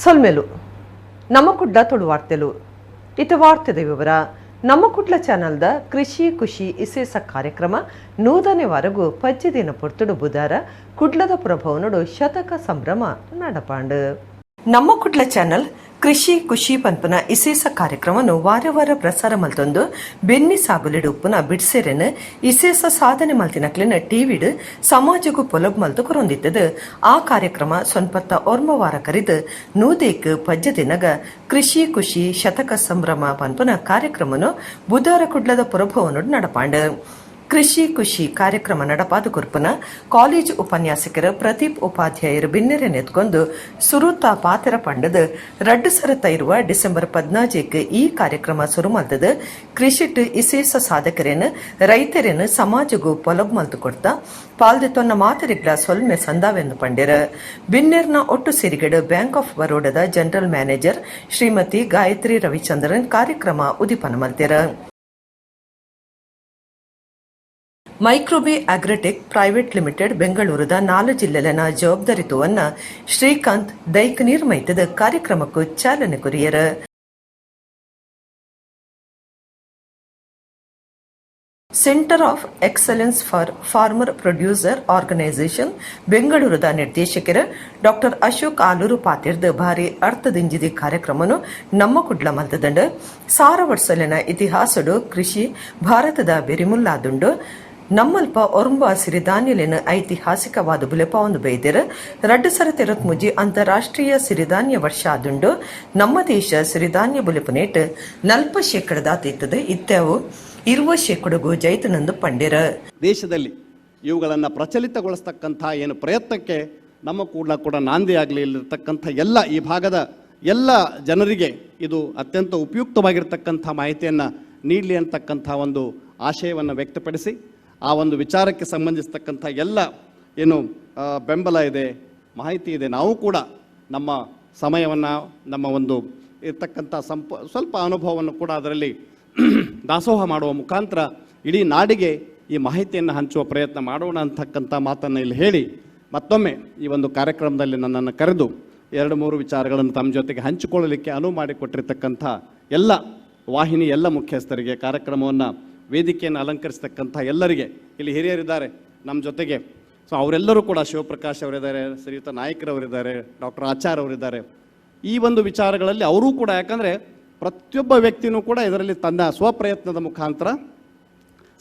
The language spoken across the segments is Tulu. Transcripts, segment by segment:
ಸೊಲ್ಮೆಲು. ನಮ್ಮ ಕುಡ್ಲ ತುಳು ವಾರ್ತೆಲು. ಇತ್ತೆ ವಾರ್ತೆದ ವಿವರ. ನಮ್ಮ ಕುಡ್ಲ ಚಾನಲ್ದ ಕೃಷಿ ಖುಷಿ ಇಸೇಸ ಕಾರ್ಯಕ್ರಮ ನೂದನೇ ವಾರಗು ಪಜ್ಜೆ ದಿನ ಪೊರ್ತುಡು ಬುಧಾರ ಕುಡ್ಲದ ಪುರಭವನಡು ಶತಕ ಸಂಭ್ರಮ ನಡಪಾಂಡು. ನಮ್ಮ ಕುಡ್ಲ ಚಾನಲ್ ಕೃಷಿ ಖುಷಿ ಪನ್ಪುನ ಇಸೇಸ ಕಾರ್ಯಕ್ರಮನು ವಾರ ವಾರ ಪ್ರಸಾರ ಮಲ್ತೊಂದು ಬೆನ್ನಿ ಸಾಗುಲಿಡು ಉಪ್ಪುನ ಬಿಡ್ಸೆರೆನ್, ಇಸೇಸ ಸಾಧನೆ ಮಲ್ತಿನಕ್ಲೆನ ಟಿವಿಡ್ ಸಮಾಜಕ್ಕೂ ಪೊಲಬು ಮಲ್ತು ಕೊರೊಂದಿತ್ತದು. ಆ ಕಾರ್ಯಕ್ರಮ ಸೊನ್ಪತ್ತ ಒರ್ಮ ವಾರ ಕರಿದು ನೂದೇಕ್ ಪಜ್ಜ ದಿನಗ ಕೃಷಿ ಖುಷಿ ಶತಕ ಸಂಭ್ರಮ ಪನ್ಪುನ ಕಾರ್ಯಕ್ರಮನು ಬುಧಾರ ಕುಡ್ಲದ ಪುರಭವನಡು ನಡಪಾಂಡು. ಕೃಷಿ ಖುಷಿ ಕಾರ್ಯಕ್ರಮ ನಡಪಾದ ಕೊರ್ಪುನ ಕಾಲೇಜ್ ಉಪನ್ಯಾಸಕರು ಪ್ರದೀಪ್ ಉಪಾಧ್ಯಾಯರು ಬಿನ್ನೆರೆ ನೆತ್ಕೊಂಡು ಸುರುತ ಪಾತೆರ ಪಂಡದು, 2000 ಇರುವ ಡಿಸೆಂಬರ್ 14ಕ್ಕೆ ಈ ಕಾರ್ಯಕ್ರಮ ಸುರು ಮಲ್ತದು. ಕೃಷಿಟ್ ಇಸೇಸ ಸಾಧಕರೇನು, ರೈತರೇನು ಸಮಾಜಗೂ ಪೊಲಬು ಮಲ್ತು ಕೊಡ್ತಾ ಪಾಲ್ದೆತ್ತೊನ್ನ ಮಾತರಿಗ್ಲ ಸೊಲ್ಮೆ ಸಂದಾವೆಂದು ಪಂಡೆರ. ಬಿನ್ನೆರ್ನ ಒಟ್ಟು ಸಿರಿಗಡು ಬ್ಯಾಂಕ್ ಆಫ್ ಬರೋಡದ ಜನರಲ್ ಮ್ಯಾನೇಜರ್ ಶ್ರೀಮತಿ ಗಾಯತ್ರಿ ರವಿಚಂದ್ರನ್ ಕಾರ್ಯಕ್ರಮ ಉದಿಪನ ಮಲ್ತೆರ. Microbi agritech private limited ಬೆಂಗಳೂರದ ನಾಲು ಜಿಲ್ಲೆಲೆನ ಜವಾಬ್ದಾರಿತ್ವವನ್ನ Srikanth ದೈಕ್ ನೀರ್ಮೈತದ ಕಾರ್ಯಕ್ರಮಕ್ಕೂ ಚಾಲನೆ courier. Centre of Excellence for Farmer Producer Organisation ಬೆಂಗಳೂರದ ನಿರ್ದೇಶಕರು ಡಾಕ್ಟರ್ ಅಶೋಕ್ ಆಲೂರು ಪಾತಿರ್ದು, ಭಾರಿ ಅರ್ಥದಿಂಜಿದಿ ಕಾರ್ಯಕ್ರಮನು ನಮ್ಮ ಕುಡ್ಲ ಮಲ್ತದಂಡು. ಸಾರ ವರ್ಷಲಿನ ಇತಿಹಾಸಡು ಕೃಷಿ ಭಾರತದ ಬೆರಿಮುಲ್ಲಾದುಂಡು. ನಮ್ಮಲ್ಪ ಒರ್ಂಬ ಸಿರಿಧಾನ್ಯಲೆನ್ ಐತಿಹಾಸಿಕವಾದ ಬುಲೆಪಾವೊಂದು ಬೈದೆರ್. 2023 ಅಂತಾರಾಷ್ಟ್ರೀಯ ಸಿರಿಧಾನ್ಯ ವರ್ಷ ಆದುಂಡು. ನಮ್ಮ ದೇಶ ಸಿರಿಧಾನ್ಯ ಬುಲೆಪುನೇಟ್ ನಲ್ಪ ಶೇಕಡದಾತ ಇತ್ತದ. ಇತ್ತೆವು 20 ಶೇಕಡಗೂ ಜೈತನಂದು ಪಂಡಿರ. ದೇಶದಲ್ಲಿ ಇವುಗಳನ್ನು ಪ್ರಚಲಿತಗೊಳಿಸ್ತಕ್ಕಂಥ ಏನು ಪ್ರಯತ್ನಕ್ಕೆ ನಮ್ಮ ಕೂಡಲ ಕೂಡ ನಾಂದಿಯಾಗಲಿ. ಇಲ್ಲಿರ್ತಕ್ಕಂಥ ಎಲ್ಲ ಈ ಭಾಗದ ಎಲ್ಲ ಜನರಿಗೆ ಇದು ಅತ್ಯಂತ ಉಪಯುಕ್ತವಾಗಿರ್ತಕ್ಕಂಥ ಮಾಹಿತಿಯನ್ನು ನೀಡಲಿ ಅಂತಕ್ಕಂಥ ಒಂದು ಆಶಯವನ್ನು ವ್ಯಕ್ತಪಡಿಸಿ, ಆ ಒಂದು ವಿಚಾರಕ್ಕೆ ಸಂಬಂಧಿಸ್ತಕ್ಕಂಥ ಎಲ್ಲ ಏನು ಬೆಂಬಲ ಇದೆ, ಮಾಹಿತಿ ಇದೆ, ನಾವು ಕೂಡ ನಮ್ಮ ಸಮಯವನ್ನು, ನಮ್ಮ ಒಂದು ಇರ್ತಕ್ಕಂಥ ಸ್ವಲ್ಪ ಅನುಭವವನ್ನು ಕೂಡ ಅದರಲ್ಲಿ ದಾಸೋಹ ಮಾಡುವ ಮುಖಾಂತರ ಇಡೀ ನಾಡಿಗೆ ಈ ಮಾಹಿತಿಯನ್ನು ಹಂಚುವ ಪ್ರಯತ್ನ ಮಾಡೋಣ ಅಂತಕ್ಕಂಥ ಮಾತನ್ನು ಇಲ್ಲಿ ಹೇಳಿ, ಮತ್ತೊಮ್ಮೆ ಈ ಒಂದು ಕಾರ್ಯಕ್ರಮದಲ್ಲಿ ನನ್ನನ್ನು ಕರೆದು ಎರಡು ಮೂರು ವಿಚಾರಗಳನ್ನು ತಮ್ಮ ಜೊತೆಗೆ ಹಂಚಿಕೊಳ್ಳಲಿಕ್ಕೆ ಅನುವು ಮಾಡಿಕೊಟ್ಟಿರ್ತಕ್ಕಂಥ ಎಲ್ಲ ವಾಹಿನಿ ಎಲ್ಲ ಮುಖ್ಯಸ್ಥರಿಗೆ, ಕಾರ್ಯಕ್ರಮವನ್ನು ವೇದಿಕೆಯನ್ನು ಅಲಂಕರಿಸ್ತಕ್ಕಂಥ ಎಲ್ಲರಿಗೆ, ಇಲ್ಲಿ ಹಿರಿಯರಿದ್ದಾರೆ ನಮ್ಮ ಜೊತೆಗೆ, ಸೊ ಅವರೆಲ್ಲರೂ ಕೂಡ, ಶಿವಪ್ರಕಾಶ್ ಅವರಿದ್ದಾರೆ, ಶ್ರೀಯುತ ನಾಯಕರವರಿದ್ದಾರೆ, ಡಾಕ್ಟರ್ ಆಚಾರ್ ಅವರಿದ್ದಾರೆ. ಈ ಒಂದು ವಿಚಾರಗಳಲ್ಲಿ ಅವರೂ ಕೂಡ, ಯಾಕಂದರೆ ಪ್ರತಿಯೊಬ್ಬ ವ್ಯಕ್ತಿನೂ ಕೂಡ ಇದರಲ್ಲಿ ತನ್ನ ಸ್ವಪ್ರಯತ್ನದ ಮುಖಾಂತರ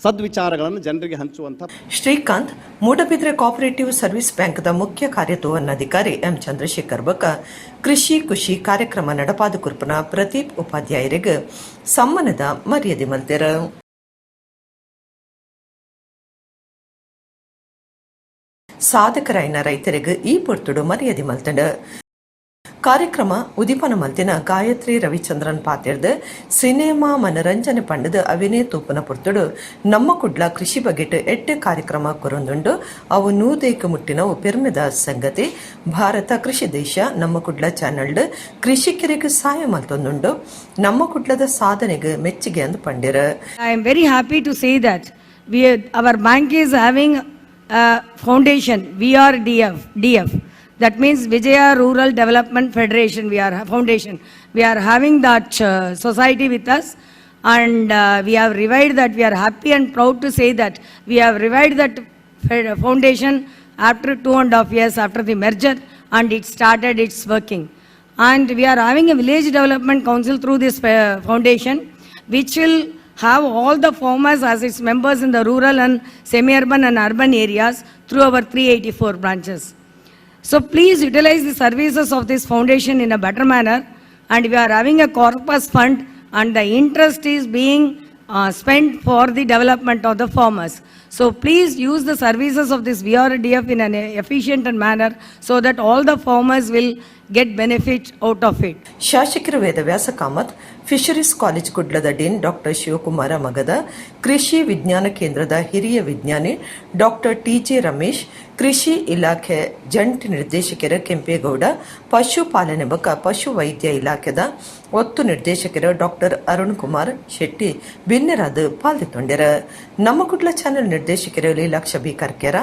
ಸದ್ವಿಚಾರಗಳನ್ನು ಜನರಿಗೆ ಹಂಚುವಂಥ ಶ್ರೀಕಾಂತ್, ಮೂಡಬಿದ್ರೆ ಕೋಆಪರೇಟಿವ್ ಸರ್ವಿಸ್ ಬ್ಯಾಂಕ್ದ ಮುಖ್ಯ ಕಾರ್ಯತೋವನ್ನಾಧಿಕಾರಿ ಎಂ ಚಂದ್ರಶೇಖರ್ ಬೊಕ್ಕ ಕೃಷಿ ಖುಷಿ ಕಾರ್ಯಕ್ರಮ ನಡಪಾದ ಕುರ್ಪನ ಪ್ರದೀಪ್ ಉಪಾಧ್ಯಾಯರಿಗೆ ಸಮ್ಮಾನದ ಮರ್ಯಾದೆ ಮಲ್ತೆರ. ಸಾಧಕರಾಯಿನ ರೈತರಿಗೆ ಈ ಪೊರ್ತುಡು ಮರ್ಯಾದೆ ಮಲ್ತಂಡ. ಕಾರ್ಯಕ್ರಮ ಉದಿಪನ ಮಲ್ತಿನ ಗಾಯತ್ರಿ ರವಿಚಂದ್ರನ್ ಪಾತಿರ್ದು, ಸಿನಿಮಾ ಮನರಂಜನೆ ಪಂಡದ ಅವಿನೇ ತೂಪನ ಪೊರ್ತುಡು ನಮ್ಮ ಕುಡ್ಲ ಕೃಷಿ ಬಗೆಟ್ ಎಡ್ಡೆ ಕಾರ್ಯಕ್ರಮ ಕೊರೊಂದುಂಡು. ಅವು ನೂದೇಕ ಮುಟ್ಟಿನವು ಪೆರ್ಮೆದ ಸಂಗತಿ. ಭಾರತ ಕೃಷಿ ದೇಶ. ನಮ್ಮ ಕುಡ್ಲ ಚಾನಲ್ಡ್ ಕೃಷಿಕರಿಗೆ ಸಹಾಯ ಮಲ್ತೊಂದುಂಡು. ನಮ್ಮ ಕುಡ್ಲದ ಸಾಧನೆಗೆ ಮೆಚ್ಚುಗೆ ಅಂದ್ ಪಂಡಿರ. I am very happy to say that our bank is having a foundation, VRDF, DF. That means Vijaya Rural Development Federation, we are foundation. We are having that society with us and we have revived that. We are happy and proud to say that we have revived that foundation after 2.5 years after the merger, and it started its working. And we are having a village development council through this foundation, which will have all the farmers as its members in the rural and semi-urban and urban areas through our 384 branches. So please utilize the services of this foundation in a better manner, and we are having a corpus fund and the interest is being spent for the development of the farmers. So please use the services of this VRDF in an efficient manner so that all the farmers will get benefit out of it. ಶಾಸಕರು ವೇದವ್ಯಾಸ ಕಾಮತ್, Fisheries college ಕುಡ್ಲದ dean doctor Shivakumara ಮಗದ, ಕೃಷಿ ವಿಜ್ಞಾನ ಕೇಂದ್ರದ ಹಿರಿಯ ವಿಜ್ಞಾನಿ ಡಾಕ್ಟರ್ ಟಿಜೆ ರಮೇಶ್, ಕೃಷಿ ಇಲಾಖೆ ಜಂಟಿ ನಿರ್ದೇಶಕರ ಕೆಂಪೇಗೌಡ, ಪಶುಪಾಲನೆ ಬೊಕ್ಕ ಪಶು ವೈದ್ಯ ಇಲಾಖೆದ ಒತ್ತು ನಿರ್ದೇಶಕರು ಡಾಕ್ಟರ್ ಅರುಣ್ ಕುಮಾರ್ ಶೆಟ್ಟಿ ಬಿನ್ನೆರಾದ್ ಪಾಲ್ದೆತೊಂಡೆರ್. ನಮ್ಮ ಕುಡ್ಲ ಚಾನೆಲ್ ನಿರ್ದೇಶಕರು ಲೀಲಾಕ್ಷ ಬಿ ಕರ್ಕೆರ,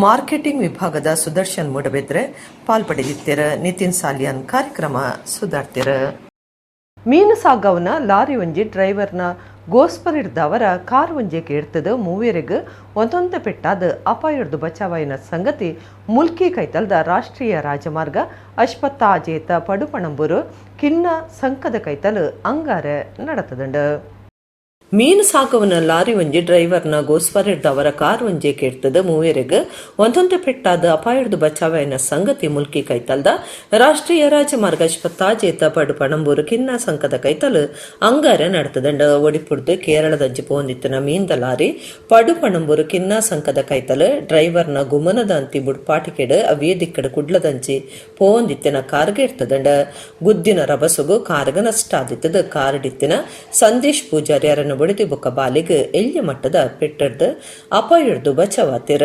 ಮಾರ್ಕೆಟಿಂಗ್ ವಿಭಾಗದ ಸುದರ್ಶನ್ ಮೂಡಬೆದ್ರೆ ಪಾಲ್ಪಡೆದಿತ್ತೆರ್. ನಿತಿನ್ ಸಾಲಿಯಾನ್ ಕಾರ್ಯಕ್ರಮ ಸುದಾರ್ತೆರ್. ಮೀನು ಸಾಗವನ ಲಾರಿ ಒಂಜಿ ಡ್ರೈವರ್ನ ಗೋಸ್ಪರಿಡ್ದವರ ಕಾರ್ ಒಂಜೆಗೆ ಎಡ್ತದು ಮೂವೆರೆಗ್ ಒಂದೊಂದು ಪೆಟ್ಟಾದ ಅಪಾಯಡ್ದು ಬಚಾವಾಯಿನ ಸಂಗತಿ ಮುಲ್ಕಿ ಕೈತಲ್ದ ರಾಷ್ಟ್ರೀಯ ರಾಜಮಾರ್ಗ ಅಶ್ಪತ್ತಾಜೇತ ಪಡುಪಣಂಬೂರು ಕಿನ್ನ ಸಂಕದ ಕೈತಲ್ ಅಂಗಾರೆ ನಡತದಂಡು. ಮೀನು ಸಾಕವನ ಲಾರಿ ಒಂಜಿ ಡ್ರೈವರ್ನ ಗೋಸ್ಪರಿಡ್ದವರ ಕಾರ್ ಒಂಜೆ ಕೆಡ್ತದ ಮೂವೆರೆಗ್ ಒಂದೊಂದು ಪೆಟ್ಟಾದ ಅಪಾಯಡ್ದು ಬಚಾವಾಯಿನ ಸಂಗತಿ ಮುಲ್ಕಿ ಕೈತಲ್ದ ರಾಷ್ಟ್ರೀಯ ರಾಜಮಾರ್ಗ ಅಶ್ಪತ್ತಾಜೇತ ಪಡು ಪಣಂಬೂರು ಕಿನ್ನ ಸಂಕದ ಕೈತಲ್ ಅಂಗಾರೆ ನಡತದಂಡ. ಒಡಿಪುಡ್ದು ಕೇರಳದಂಚಿ ಪೋಂದಿತ್ತಿನ ಮೀನ್ದ ಲಾರಿ ಪಡು ಪಣಂಬೂರು ಕಿನ್ನ ಸಂಕದ ಕೈತಲ್ ಡ್ರೈವರ್ನ ಗುಮನದ ಅಂತಿ ಬುಡ್ಪಾಟಿಕೆಡ್ ಅವೇ ದಿಕ್ಕಡ್ ಕುಡ್ಲದಂಚಿ ಪೋಂದಿತ್ತಿನ ಕಾರ್ಗೆ ಇರ್ತದಂಡ. ಗುದ್ದಿನ ರಭಸಗು ಕಾರ್ಗ ನಷ್ಟ ಆದಿತ್ತದ. ಕಾರ್ಡಿತ್ತಿನ ಸಂದೇಶ್ ಪೂಜಾರಿ ಅರನ್ನು ಬುಡಿದಿ ಬೊಕ್ಕ ಬಾಲಿಗ್ ಎಲ್ಯ ಮಟ್ಟದ ಪೆಟ್ಟರ್ದು ಅಪಾಯಡ್ದು ಬಚಾವಾತಿರ್.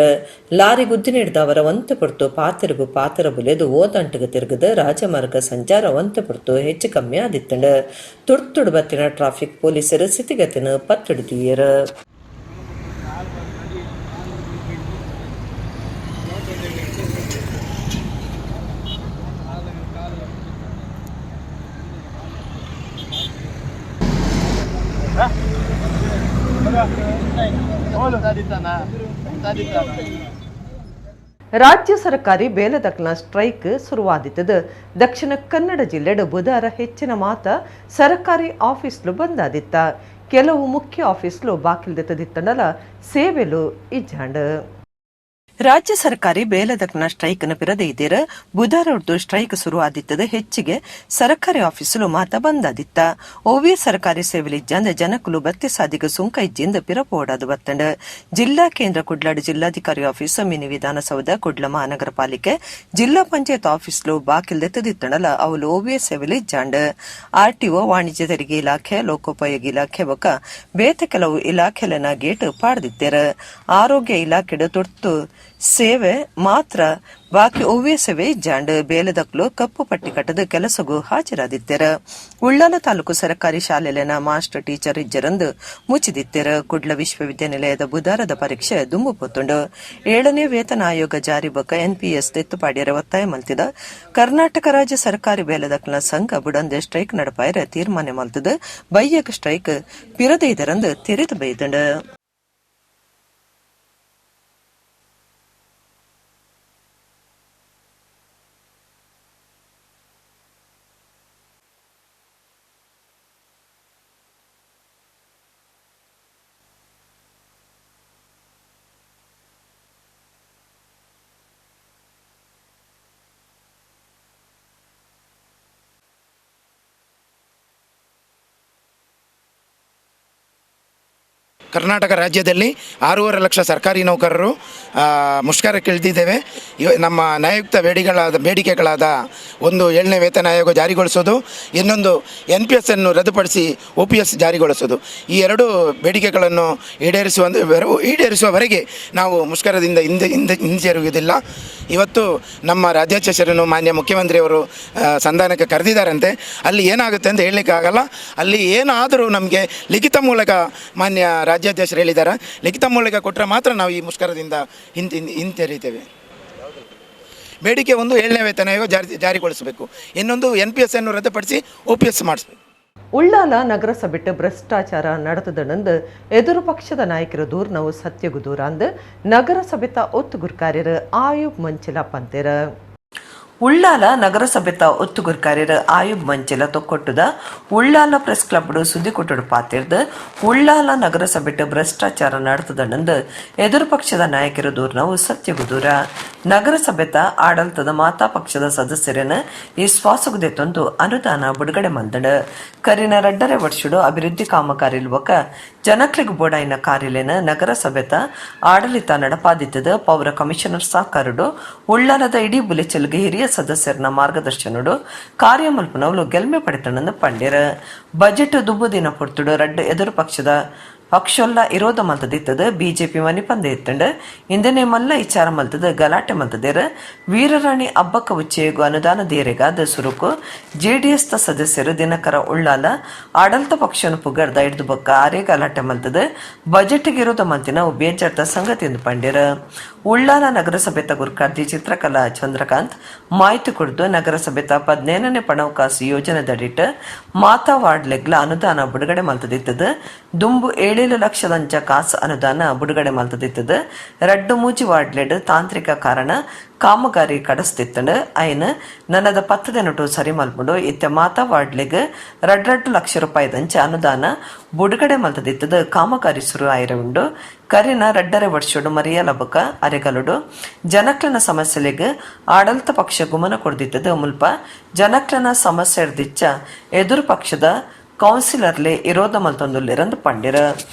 ಲಾರಿ ಗುದ್ದಿನಿಡ್ದವರ ಒಂತೆ ಪುರ್ತು ಪಾತೆರಗು ಪಾತೆರ ಬುಲೆದು ಓದಂಟಗ ತಿರುಗದ ರಾಜಮಾರ್ಗ ಸಂಚಾರ ಒಂತೆ ಪುರ್ತು ಹೆಚ್ಚು ಕಮ್ಮಿ ಆದಿತ್ತಂಡ. ತುರ್ತುಡು ಬತ್ತಿನ ಟ್ರಾಫಿಕ್ ಪೊಲೀಸರು ಸ್ಥಿತಿಗತಿನ ಪತ್ತಿಡ್ದಿಯರು. ರಾಜ್ಯ ಸರ್ಕಾರಿ ಬೇಲದಕ್ಲ ಸ್ಟ್ರೈಕ್ ಶುರುವಾದಿತ್ತದು. ದಕ್ಷಿಣ ಕನ್ನಡ ಜಿಲ್ಲೆಡ್ ಬುಧಾರ ಹೆಚ್ಚಿನ ಮಾತ ಸರ್ಕಾರಿ ಆಫೀಸ್ಲು ಬಂದಾದಿತ್ತ. ಕೆಲವು ಮುಖ್ಯ ಆಫೀಸ್ಲು ಬಾಕಿಲ್ದೆತ್ತದಿತ್ತಂಡಲ ಸೇವೆಲು ಇಜ್ಜಾಂಡ್. ರಾಜ್ಯ ಸರ್ಕಾರಿ ಬೇಲದಕ್ನ ಸ್ಟ್ರೈಕ್ನ ಪಿರದೆ ಇದ್ದೀರ ಬುಧಾರ ಉರ್ದು ಸ್ಟ್ರೈಕ್ ಶುರು ಆದಿತ್ತದ. ಹೆಚ್ಚಿಗೆ ಸರ್ಕಾರಿ ಆಫೀಸುಲು ಮಾತ ಬಂದಾದಿತ್ತ. ಓವಿ ಸರ್ಕಾರಿ ಸೇವೆಲಿಜ್ಜಂದ ಜನಕುಲು ಬತ್ತಿ ಸಾದಿಗ ಸುಂಕ ಇಜ್ಜಿಂದ ಪಿರಪೋಡಾದು ಬತ್ತಂಡ. ಜಿಲ್ಲಾ ಕೇಂದ್ರ ಕುಡ್ಲಾಡು ಜಿಲ್ಲಾಧಿಕಾರಿ ಆಫೀಸ್, ಮಿನಿ ವಿಧಾನಸೌಧ, ಕುಡ್ಲ ಮಹಾನಗರ ಪಾಲಿಕೆ, ಜಿಲ್ಲಾ ಪಂಚಾಯತ್ ಆಫೀಸ್ಲು ಬಾಕಿಲ್ದೆತ್ತದಿತ್ತಂಡಲ ಅವಲು ಓವಿಯ ಸೇವೆಲಿಜ್ಜಾಂಡ್. ಆರ್ಟಿಒ, ವಾಣಿಜ್ಯ ತೆರಿಗೆ ಇಲಾಖೆ, ಲೋಕೋಪಯೋಗಿ ಇಲಾಖೆ ಬೊಕ್ಕ ಬೇತೆ ಕೆಲವು ಇಲಾಖೆಲೆನ ಗೇಟ್ ಪಾಡ್ದಿತ್ತೇರ. ಆರೋಗ್ಯ ಇಲಾಖೆಡ್ ತುರ್ತು ಸೇವೆ ಮಾತ್ರ, ಬಾಕಿ ಒವ್ವೇ ಸೇವೆ ಇಜ್ಜಾಂಡ್. ಬೇಲೆದಕ್ಲು ಕಪ್ಪು ಪಟ್ಟಿ ಕಟ್ಟದ ಕೆಲಸಗೂ ಹಾಜರಾದಿತ್ತೆರ. ಉಳ್ಳಾಲ ತಾಲೂಕು ಸರ್ಕಾರಿ ಶಾಲೆಲೆನ ಮಾಸ್ಟರ್ ಟೀಚರ್ ಇಜ್ಜರಂದು ಮುಚ್ಚಿದಿತ್ತೆರ. ಕುಡ್ಲ ವಿಶ್ವವಿದ್ಯಾನಿಲಯದ ಬುಧಾರದ ಪರೀಕ್ಷೆ ದುಂಬು ಪೋತುಂಡು. 7ನೇ ವೇತನ ಆಯೋಗ ಜಾರಿ ಬೊಕ್ಕ ಎನ್ಪಿಎಸ್ ತೆತ್ತುಪಾಡ್ಯರ ಒತ್ತಾಯ ಮಲ್ತಿದ ಕರ್ನಾಟಕ ರಾಜ್ಯ ಸರ್ಕಾರಿ ಬೇಲೆದಕ್ಲ ಸಂಘ ಬುಡಂದೆ ಸ್ಟ್ರೈಕ್ ನಡಪಾಯರ ತೀರ್ಮಾನ ಮಲ್ತದ ಬಯ್ಯಕ್ ಸ್ಟ್ರೈಕ್ ಪಿರದೆ ಇದರಂದು ತೆರೆದು ಬೈದಂಡು. ಕರ್ನಾಟಕ ರಾಜ್ಯದಲ್ಲಿ 6.5 ಲಕ್ಷ ಸರ್ಕಾರಿ ನೌಕರರು ಮುಷ್ಕರಕ್ಕಿಳಿದಿದ್ದೇವೆ. ನಮ್ಮ ನ್ಯಾಯಯುಕ್ತ ಬೇಡಿಕೆಗಳಾದ ಒಂದು 7ನೇ ವೇತನ ಆಯೋಗ ಜಾರಿಗೊಳಿಸೋದು, ಇನ್ನೊಂದು N P S ಅನ್ನು ರದ್ದುಪಡಿಸಿ O P S ಜಾರಿಗೊಳಿಸೋದು. ಈ ಎರಡು ಬೇಡಿಕೆಗಳನ್ನು ಈಡೇರಿಸುವವರೆಗೆ ನಾವು ಮುಷ್ಕರದಿಂದ ಹಿಂದೆ ಹಿಂದೆ ಹಿಂಜರಿಯುವುದಿಲ್ಲ. ಇವತ್ತು ನಮ್ಮ ರಾಜ್ಯಾಧ್ಯಕ್ಷರನ್ನು ಮಾನ್ಯ ಮುಖ್ಯಮಂತ್ರಿಯವರು ಸಂಧಾನಕ್ಕೆ ಕರೆದಿದ್ದಾರಂತೆ. ಅಲ್ಲಿ ಏನಾಗುತ್ತೆ ಅಂತ ಹೇಳಲಿಕ್ಕಾಗಲ್ಲ. ಅಲ್ಲಿ ಏನಾದರೂ ನಮಗೆ ಲಿಖಿತ ಮೂಲಕ ಮಾನ್ಯ ರಾಜ್ಯಾಧ್ಯಕ್ಷರು ಹೇಳಿದ್ದಾರೆ, ಲಿಖಿತ ಮೂಲಕ ಕೊಟ್ಟರೆ ಮಾತ್ರ ನಾವು ಈ ಮುಷ್ಕರದಿಂದ ಹಿಂತೆರೀತೇವೆ. ಬೇಡಿಕೆ ಒಂದು 7ನೇ ವೇತನ ಆಯೋಗ ಜಾರಿಗೊಳಿಸಬೇಕು, ಇನ್ನೊಂದು N P S ಅನ್ನು ರದ್ದುಪಡಿಸಿ O P S ಮಾಡಿಸಬೇಕು. ಉಳ್ಳಾಲ ನಗರಸಭೆಟ್ ಭ್ರಷ್ಟಾಚಾರ ನಡೆದದನಂದು ಎದುರು ಪಕ್ಷದ ನಾಯಕರು ದೂರ್ನವು ಸತ್ಯಗು ದೂರ ಅಂದು ನಗರಸಭೆತ ಒತ್ತುಗುರ್ಕಾರ್ಯರು ಆಯುಬ್ ಮಂಚಿಲ ಪಂತೆರ. ಉಳ್ಳಾಲ ನಗರಸಭೆತ ಒತ್ತುಗುರ್ಕಾರ್ಯರು ಆಯುಬ್ ಮಂಚಿಲ ತೊಕ್ಕೊಟ್ಟುದ ಉಳ್ಳಾಲ ಪ್ರೆಸ್ ಕ್ಲಬ್ ಸುದ್ದಿ ಕೊಟ್ಟುಡು ಪಾತಿರ್ದು ಉಳ್ಳಾಲ ನಗರಸಭೆಟ್ ಭ್ರಷ್ಟಾಚಾರ ನಡೆದದನಂದು ಎದುರು ಪಕ್ಷದ ನಾಯಕರು ದೂರ್ನವು ಸತ್ಯಗು ದೂರ. ನಗರಸಭೆತ ಆಡಳಿತದ ಮಾತಾ ಪಕ್ಷದ ಸದಸ್ಯರನ್ನು ಈ ಶ್ವಾಸಗುದೆತ್ತೊಂದು ಅನುದಾನ ಬಿಡುಗಡೆ ಮಲ್ದಡ. ಕರಿನ 2.5 ವರ್ಷಡು ಅಭಿವೃದ್ಧಿ ಕಾಮಗಾರಿಲ್ವಕ ಜನಕ್ಲೆಗ್ ಬೋಡಾಯಿನ ಕಾರ್ಯಲೇನ ನಗರಸಭೆತ ಆಡಳಿತ ನಡಪಾದಿತ್ತದ. ಪೌರ ಕಮಿಷನರ್ ಸಾಕಾರುಡು ಉಳ್ಳಾಲದ ಇಡೀ ಬುಲೆಚಲ್ಗೆ ಹಿರಿಯ ಸದಸ್ಯರನ ಮಾರ್ಗದರ್ಶನಡು ಕಾರ್ಯಮಲ್ಪನವಲು ಗೆಲ್ಮೆ ಪಡೆತಣಂದು ಪಂಡಿರು. ಬಜೆಟ್ ದುಂಬು ದಿನ ಪೊರ್ತುಡು ರಡ್ಡ್ ಎದುರು ಪಕ್ಷದ ಪಕ್ಷೊಲ್ಲ ಇರೋಧ ಮಲ್ತದಿತ್ತದು ಬಿಜೆಪಿ ಮನಿಪಂದೆ ಇತ್ತಂಡು ಇಂದನೆ ಮಲ್ಲ ಇಚಾರ ಮಲ್ತದ ಗಲಾಟೆ ಮಲ್ತದೇರು. ವೀರರಾಣಿ ಅಬ್ಬಕ್ಕ ಉಚ್ಚೆಯಗು ಅನುದಾನ ದೇರೆಗಾದ ಸುರುಕು ಜೆಡಿಎಸ್ ತ ಸದಸ್ಯರು ದಿನಕರ ಉಳ್ಳಾಲ ಆಡಳಿತ ಪಕ್ಷನು ಪುಗರ್ದ ಹಿಡಿದು ಬೊಕ್ಕ ಆರೇ ಗಲಾಟೆ ಮಲ್ತದ ಬಜೆಟ್ ವಿರೋಧ ಮಲ್ತಿನ ಬೇಜಾರ್ದ ಸಂಗತಿ ಎಂದು ಪಂಡಿರು. ಉಳ್ಳಾಲ ನಗರಸಭೆತ ಗುರ್ಕಾರ್ದಿ ಚಿತ್ರಕಲಾ ಚಂದ್ರಕಾಂತ್ ಮಾಹಿತಿ ಕೊಡ್ದು ನಗರಸಭೆತ 17ನೇ ಪಣವಕಾಸು ಯೋಜನೆದಡಿಟ್ ಮಾತಾ ವಾರ್ಡ್ಲೆಗ್ಲ ಅನುದಾನ ಬಿಡುಗಡೆ ಮಲ್ತದಿತ್ತದು. ದುಂಬು 7 ಲಕ್ಷದಂಚ ಕಾಸು ಅನುದಾನ ಬಿಡುಗಡೆ ಮಲ್ತದಿತ್ತದು. ರಡ್ಡು ಮೂಜಿ ವಾರ್ಡ್ಲೆಡ್ ತಾಂತ್ರಿಕ ಕಾರಣ ಕಾಮಗಾರಿ ಕಡಸ್ತಿತ್ತಂಡು. ಐನ್ ನನದ 10 ದಿನಟು ಸರಿ ಮಲ್ಪುಂಡು. ಇತ್ತೆ ಮಾತಾ ವಾರ್ಡ್ಲೆಗ್ 2-2 ಲಕ್ಷ ರೂಪಾಯಿ ದಂಚ ಅನುದಾನ ಬಿಡುಗಡೆ ಮಲ್ತದಿತ್ತದು. ಕಾಮಗಾರಿ ಶುರು ಆಯಿರ ಉಂಡು. ಕರಿನ 2.5 ವರ್ಷಡು ಮರಿಯಲಬಕ ಅರೆಗಲುಡು ಜನಕ್ಲನ ಸಮಸ್ಯೆಲೆಗ್ ಆಡಳಿತ ಪಕ್ಷ ಗುಮನ ಕೊಡ್ದಿತ್ತದು. ಮುಲ್ಪ ಜನಕ್ಲನ ಸಮಸ್ಯೆ ದಿಚ್ಚ ಎದುರು ಪಕ್ಷದ ಕೌನ್ಸಿಲರ್ಲೆ ಇರೋದ ಮಲ್ತೊಂದುಲ್ಲೆರಂದು ಪಂಡಿರ.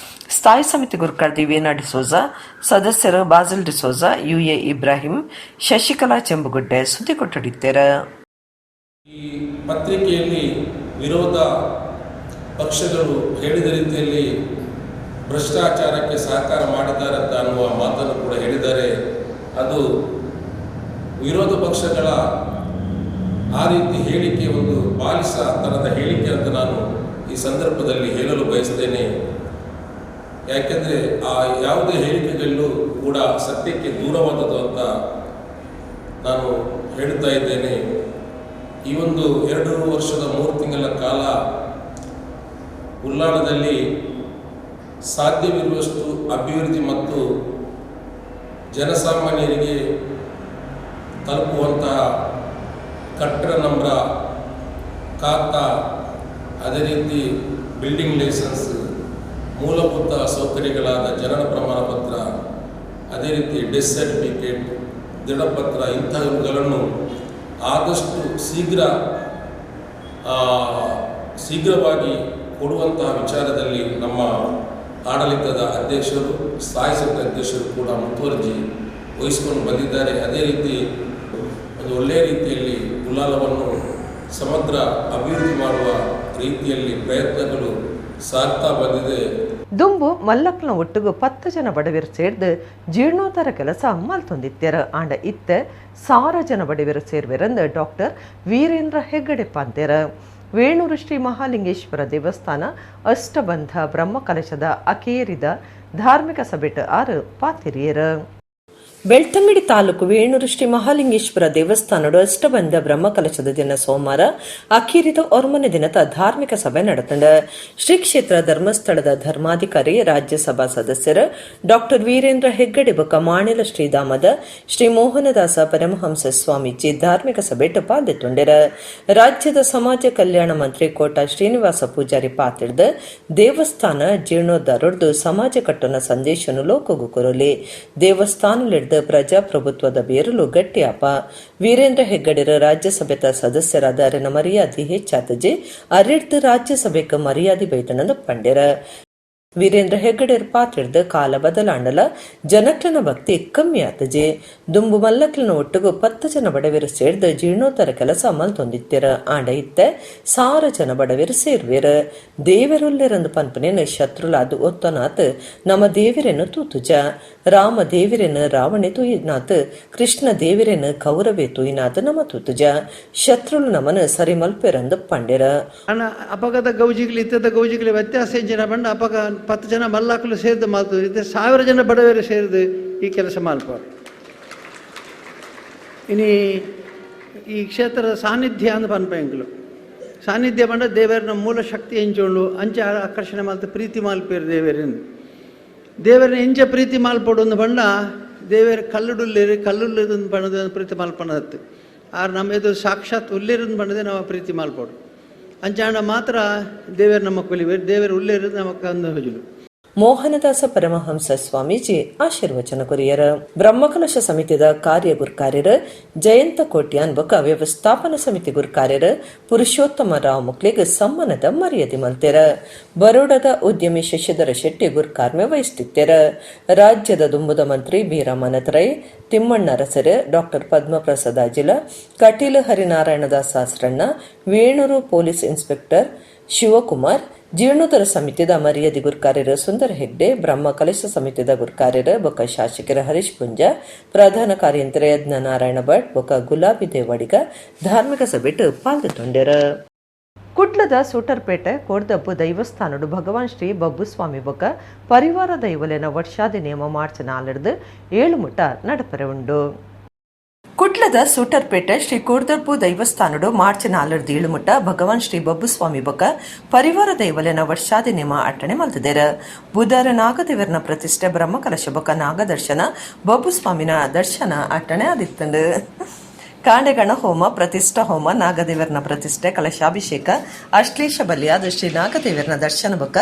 ಸ್ಥಾಯಿ ಸಮಿತಿ ಗುರುಕಾರ್ದಿ ವೀಣಾ ಡಿಸೋಜಾ, ಸದಸ್ಯರು ಬಾಸಿಲ್ ಡಿಸೋಜಾ, ಯುಎ ಇಬ್ರಾಹಿಂ, ಶಶಿಕಲಾ ಚೆಂಬುಗುಡ್ಡೆ ಸುದ್ದಿ ಕೊಟ್ಟಡಿದ್ದೇರ. ಈ ಪತ್ರಿಕೆಯಲ್ಲಿ ವಿರೋಧ ಪಕ್ಷಗಳು ಹೇಳಿದ ರೀತಿಯಲ್ಲಿ ಭ್ರಷ್ಟಾಚಾರಕ್ಕೆ ಸಹಕಾರ ಮಾಡಿದ್ದಾರೆ ಅಂತ ಅನ್ನುವ ಮಾತನ್ನು ಕೂಡ ಹೇಳಿದ್ದಾರೆ. ಅದು ವಿರೋಧ ಪಕ್ಷಗಳ ಆ ರೀತಿ ಹೇಳಿಕೆ ಒಂದು ಬಾಲಿಸತನದ ಹೇಳಿಕೆ ಅಂತ ನಾನು ಈ ಸಂದರ್ಭದಲ್ಲಿ ಹೇಳಲು ಬಯಸ್ತೇನೆ. ಯಾಕೆಂದರೆ ಆ ಯಾವುದೇ ಹೇಳಿಕೆಗಳಲ್ಲೂ ಕೂಡ ಸತ್ಯಕ್ಕೆ ದೂರವಾದದ್ದು ಅಂತ ನಾನು ಹೇಳುತ್ತಾ ಇದ್ದೇನೆ. ಈ ಒಂದು 2 ವರ್ಷದ 3 ತಿಂಗಳ ಕಾಲ ಉಲ್ಲಾಳದಲ್ಲಿ ಸಾಧ್ಯವಿರುವಷ್ಟು ಅಭಿವೃದ್ಧಿ ಮತ್ತು ಜನಸಾಮಾನ್ಯರಿಗೆ ತಲುಪುವಂತಹ ಕಟ್ಟಡ ನಂಬರ, ಖಾತಾ, ಅದೇ ರೀತಿ ಬಿಲ್ಡಿಂಗ್ ಲೈಸೆನ್ಸ್, ಮೂಲಭೂತ ಸೌಕರ್ಯಗಳಾದ ಜನನ ಪ್ರಮಾಣ ಪತ್ರ, ಅದೇ ರೀತಿ ಡೆತ್ ಸರ್ಟಿಫಿಕೇಟ್, ದೃಢಪತ್ರ ಇಂತಹವುಗಳನ್ನು ಆದಷ್ಟು ಶೀಘ್ರವಾಗಿ ಕೊಡುವಂತಹ ವಿಚಾರದಲ್ಲಿ ನಮ್ಮ ಆಡಳಿತದ ಅಧ್ಯಕ್ಷರು, ಸ್ಥಾಯಿ ಸಮಿತಿ ಅಧ್ಯಕ್ಷರು ಕೂಡ ಮುತುವರ್ಜಿ ವಹಿಸಿಕೊಂಡು ಬಂದಿದ್ದಾರೆ. ಅದೇ ರೀತಿ ಒಂದು ಒಳ್ಳೆಯ ರೀತಿಯಲ್ಲಿ ಉಲ್ಲಾಳವನ್ನು ಸಮಗ್ರ ಅಭಿವೃದ್ಧಿ ಮಾಡುವ ರೀತಿಯಲ್ಲಿ ಪ್ರಯತ್ನಗಳು ಸಾಗ್ತಾ ಬಂದಿದೆ. ದುಂಬು ಮಲ್ಲಕ್ನ ಒಟ್ಟುಗು 10 ಜನ ಬಡವಿರು ಸೇರ್ದು ಜೀರ್ಣೋದ್ಧಾರ ಕೆಲಸ ಮಲ್ತೊಂದಿತ್ತೆರ. ಆಂಡ ಇತ್ತೆ 1000 ಜನ ಬಡವಿರು ಸೇರ್ವೆರಂದು ಡಾಕ್ಟರ್ ವೀರೇಂದ್ರ ಹೆಗ್ಗಡೆ ಪಾಂತೆರ. ವೇಣೂರು ಶ್ರೀ ಮಹಾಲಿಂಗೇಶ್ವರ ದೇವಸ್ಥಾನ ಅಷ್ಟಬಂಧ ಬ್ರಹ್ಮಕಲಶದ ಅಕೇರಿದ ಧಾರ್ಮಿಕ ಸಭೆಟ್ ಆರು ಪಾತಿರಿಯರ. ಬೆಳ್ತಂಗಡಿ ತಾಲೂಕು ವೇಣೂರು ಶ್ರೀ ಮಹಾಲಿಂಗೇಶ್ವರ ದೇವಸ್ಥಾನಡು ಅಷ್ಟಬಂಧ ಬ್ರಹ್ಮಕಲಶದ ದಿನ ಸೋಮವಾರ ಅಖೀರಿದ ಒರ್ಮನೆ ದಿನದ ಧಾರ್ಮಿಕ ಸಭೆ ನಡೆತಂಡ. ಶ್ರೀ ಕ್ಷೇತ್ರ ಧರ್ಮಸ್ಥಳದ ಧರ್ಮಾಧಿಕಾರಿ, ರಾಜ್ಯಸಭಾ ಸದಸ್ಯರು ಡಾಕ್ಟರ್ ವೀರೇಂದ್ರ ಹೆಗ್ಗಡೆ ಬೊಕ್ಕ ಮಾಣಿಲ ಶ್ರೀಧಾಮದ ಶ್ರೀ ಮೋಹನದಾಸ ಪರಮಹಂಸ ಸ್ವಾಮೀಜಿ ಧಾರ್ಮಿಕ ಸಭೆಟ್ ಪಾಲ್ದೆತ್ತೊಂಡೆರ. ರಾಜ್ಯದ ಸಮಾಜ ಕಲ್ಯಾಣ ಮಂತ್ರಿ ಕೋಟ ಶ್ರೀನಿವಾಸ ಪೂಜಾರಿ ಪಾತಿಡ್ದು ದೇವಸ್ಥಾನ ಜೀರ್ಣೋದ್ಧಾರೊಡ್ದು ಸಮಾಜ ಕಟ್ಟುನ ಸಂದೇಶನು ಲೋಕಗು ಕೊರಲಿ. ದೇವಸ್ಥಾನಲಿಡ್ದು ಪ್ರಜಾಪ್ರಭುತ್ವದ ಬೇರಲು ಗಟ್ಟಿಯಾಪ. ವೀರೇಂದ್ರ ಹೆಗ್ಗಡೆರ ರಾಜ್ಯಸಭೆತ ಸದಸ್ಯರಾದ ಅರೆನ ಮರ್ಯಾದೆ ಹೆಚ್ಚಾತಜೆ. ಅರೆಡ್ದು ರಾಜ್ಯಸಭೆಗೆ ಮರ್ಯಾದೆ ಬೈತನಂದು ಪಂಡೆರ. ವೀರೇಂದ್ರ ಹೆಗ್ಗಡೆರ್ ಪಾತಿಡ್ದು ಕಾಲ ಬದಲಾಂಡಲ ಜನಕ್ಲನ ಭಕ್ತಿ ಕಮ್ಮಿ ಆತಜೆ. ದುಂಬು ಮಲ್ಲಕ್ಲನ ಒಟ್ಟುಗು 10 ಜನ ಬಡವಿರು ಸೇರ್ದು ಜೀರ್ಣೋದ್ಧಾರ ಕೆಲಸ ಮಲ್ತೊಂದಿತ್ತೆರ. ಆಂಡ ಇತ್ತೆ 1000 ಜನ ಬಡವಿರು ಸೇರ್ವೇರ. ದೇವರುಲ್ಲೆರಂದು ಪನ್ಪನೇನು ಶತ್ರುಲಾದು ಒತ್ತನಾತ್ ನಮ್ಮ ದೇವರೆನ್ನು ತೂತುಜ. ರಾಮ ದೇವರೆನ್ನು ರಾವಣೆ ತೂಯಿನಾತ್, ಕೃಷ್ಣ ದೇವರೆನ್ನು ಕೌರವೆ ತೂಯಿನಾತ್ ನಮ ತೂತುಜ. ಶತ್ರುಲು ನಮನ ಸರಿ ಮಲ್ಪೆರಂದು ಪಂಡೆರ. ಅಣ್ಣ, ಅಪಗದ ಗೌಜಿಗಳು ಇತ್ತದ ಗೌಜಿಗಳ ವ್ಯತ್ಯಾಸ ಎಂಚಿನ ಪಂಡ, ಅಪಗ 10 ಜನ ಮಲ್ಲಾಕಲು ಸೇರಿದ ಮಾತು, ಇತ್ತೆ 1000 ಜನ ಬಡವರು ಸೇರಿದು ಈ ಕೆಲಸ ಮಾಲ್ಪಾರು. ಇನಿ ಈ ಕ್ಷೇತ್ರದ ಸಾನ್ನಿಧ್ಯ ಅಂದ್ ಪನ್ಪ ಎಂಕುಲು. ಸಾನ್ನಿಧ್ಯ ಪಂಡ ದೇವರನ ಮೂಲ ಶಕ್ತಿ ಎಂಚುಂಡು ಅಂಚೆ ಆಕರ್ಷಣೆ ಮಾಲ್ತ ಪ್ರೀತಿ ಮಾಲ್ಪೇರು ದೇವರಿನ. ದೇವರನ್ನ ಎಂಚ ಪ್ರೀತಿ ಮಾಲ್ಪೊಡು ಅಂದ್ ಪಂಡ, ದೇವೇರ್ ಕಲ್ಲುಡುಲ್ಲೇರು, ಕಲ್ಲುಲ್ಲೇರು ಪಂಡದ ಪ್ರೀತಿ ಮಾಲ್ಪನದತ್ತು. ಆರ್ ನಮ್ಮ ಎದುರು ಸಾಕ್ಷಾತ್ ಉಲ್ಲೇರು ಪಂಡದೆ ನಾವು ಪ್ರೀತಿ ಮಾಲ್ಪೊಡು. ಅಂಚಾಂಡ ಮಾತ್ರ ದೇವೇರ್ ನಮ್ಮ ಕೊಲಿವೇರು, ದೇವೇರ್ ಉಲ್ಲೇರು ನಮಕ್ ಅಂದು ಹೊಜುಲು. Mohanadasa Paramahamsa Swamiji ಆಶೀರ್ವಚನ ಕೊರಿಯರ. ಬ್ರಹ್ಮಕಲಶ ಸಮಿತಿದ ಕಾರ್ಯ ಗುರ್ಕಾರ್ಯರು ಜಯಂತ ಕೋಟ್ಯಾನ್ ಬೊಕ ವ್ಯವಸ್ಥಾಪನಾ ಸಮಿತಿ ಗುರ್ಕಾರ್ಯರು ಪುರುಷೋತ್ತಮ ರಾವ್ ಮುಕ್ಲಿಗ್ ಸಮ್ಮಾನದ ಮರ್ಯಾದೆ ಮಲ್ತೆರ. ಬರೋಡದ ಉದ್ಯಮಿ ಶಶಿಧರ ಶೆಟ್ಟಿ ಗುರ್ಕಾರ್ಮೆ ವಹಿಸುತ್ತಿತ್ತೆರ. ರಾಜ್ಯದ ದುಂಬುದ ಮಂತ್ರಿ ಬಿ ರೈ, ತಿಮ್ಮಣ್ಣ ಅರಸರು, doctor Padmaprasad Ajila, Kateel Harinarayanadas Sasranna, Venur police inspector Shivakumar, ಜೀರ್ಣೋದ್ಧಾರ ಸಮಿತಿದ ಮರ್ಯಾದೆ ಗುರ್ಕಾರ್ಯರು ಸುಂದರ ಹೆಗ್ಡೆ, ಬ್ರಹ್ಮ ಕಲಶ ಸಮಿತಿದ ಗುರ್ಕಾರ್ಯರು ಬೊಕ್ಕ ಶಾಸಕರ ಹರೀಶ್ ಪುಂಜ, ಪ್ರಧಾನ ಕಾರ್ಯಂತರ ಯಜ್ಞನಾರಾಯಣ ಭಟ್ ಬೊಕ್ಕ ಗುಲಾಬಿ ದೇವಾಡಿಗ ಧಾರ್ಮಿಕ ಸಭೆಟ್ ಪಾಲ್ಗೊಂಡರು. ಕುಡ್ಲದ ಸೂಟರ್ಪೇಟೆ ಕೋಡ್ದಬ್ಬು ದೈವಸ್ಥಾನಡು ಭಗವಾನ್ ಶ್ರೀ ಬಬ್ಬುಸ್ವಾಮಿ ಬೊಕ್ಕ ಪರಿವಾರ ದೈವಲೆನ ವರ್ಷಾದಿ ನಿಯಮ ಮಾರ್ಚ್ 4 7 ಮುಟ ನಡಪರೆ ಉಂಡು. ಕುಡ್ಲದ ಸೂಟರ್ಪೇಟೆ ಶ್ರೀ ಕೋಡ್ದಬ್ಬು ದೈವಸ್ಥಾನಡು ಮಾರ್ಚ್ 4 7 ಮುಟ ಭಗವಾನ್ ಶ್ರೀ ಬಬ್ಬುಸ್ವಾಮಿ ಬೊಕ್ಕ ಪರಿವಾರ ದೈವಲೆನ ವರ್ಷಾದಿ ನಿಯಮ ಅಟ್ಟಣೆ ಮಲ್ತಿದ್ದೇರು. ಬುಧವಾರ ನಾಗದೇವರನ ಪ್ರತಿಷ್ಠೆ, ಬ್ರಹ್ಮಕಲಶ ಬೊಕ್ಕ ನಾಗದರ್ಶನ, ಬಬ್ಬುಸ್ವಾಮಿನ ದರ್ಶನ ಅಟ್ಟಣೆ ಆದಿತ್ತಂಡು. ಕಾಂಡೆಗಣ ಹೋಮ, ಪ್ರತಿಷ್ಠಾ ಹೋಮ, ನಾಗದೇವರನ ಪ್ರತಿಷ್ಠೆ, ಕಲಶಾಭಿಷೇಕ, ಅಶ್ಲೇಷ ಬಲಿಯಾದ ಶ್ರೀ ನಾಗದೇವರನ ದರ್ಶನ ಬೊಕ್ಕ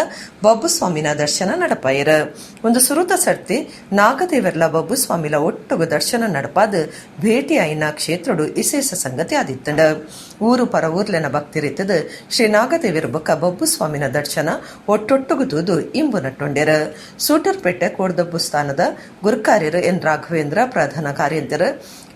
ಬಬ್ಬುಸ್ವಾಮಿನ ದರ್ಶನ ನಡಪಾಯರು. ಒಂದು ಸುರುತ ಸರ್ತಿ ನಾಗದೇವರ್ಲ ಬಬ್ಬುಸ್ವಾಮಿಲ ಒಟ್ಟುಗು ದರ್ಶನ ನಡಪಾದ ಭೇಟಿ ಆಯಿನ ಕ್ಷೇತ್ರಡು ವಿಶೇಷ ಸಂಗತಿ ಆದಿತ್ತಂಡ. ಊರು ಪರ ಊರ್ಲೆನ ಭಕ್ತಿರಿತ್ತದ ಶ್ರೀ ನಾಗದೇವರ ಬೊಕ್ಕ ಬಬ್ಬುಸ್ವಾಮಿನ ದರ್ಶನ ಒಟ್ಟೊಟ್ಟುಗು ತೂದು ಇಂಬು ನಟ್ಟೊಂಡೆರ. ಸೂಟರ್ಪೇಟೆ ಕೋಡ್ದಬ್ಬು ಸ್ಥಾನದ ಗುರುಕಾರ್ಯರು ಎನ್ ರಾಘವೇಂದ್ರ, ಪ್ರಧಾನ ಕಾರ್ಯಂತರು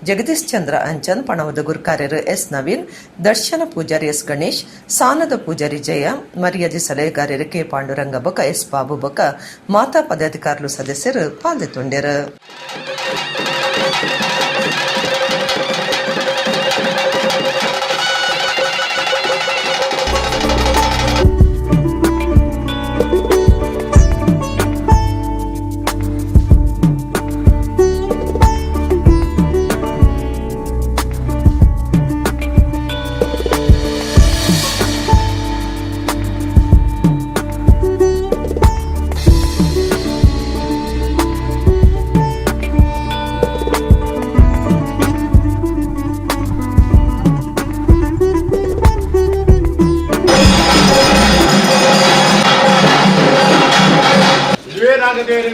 ಜಗದೀಶ್ ಚಂದ್ರ ಅಂಚನ್, ಪಣವದ ಗುರುಕಾರ್ಯರು ಎಸ್ ನವೀನ್, ದರ್ಶನ ಪೂಜಾರಿ ಎಸ್ ಗಣೇಶ್, ಸಾನದ ಪೂಜಾರಿ ಜಯ, ಮರ್ಯಾದೆ ಸಲಹೆಗಾರರು ಕೆ ಪಾಂಡುರಂಗ ಬೊಕ್ಕ ಎಸ್ ಬಾಬು ಬೊಕ್ಕ ಮಾತಾ ಪದಾಧಿಕಾರಿಲು ಸದಸ್ಯರು ಪಾಲ್ಗೊಂಡರು.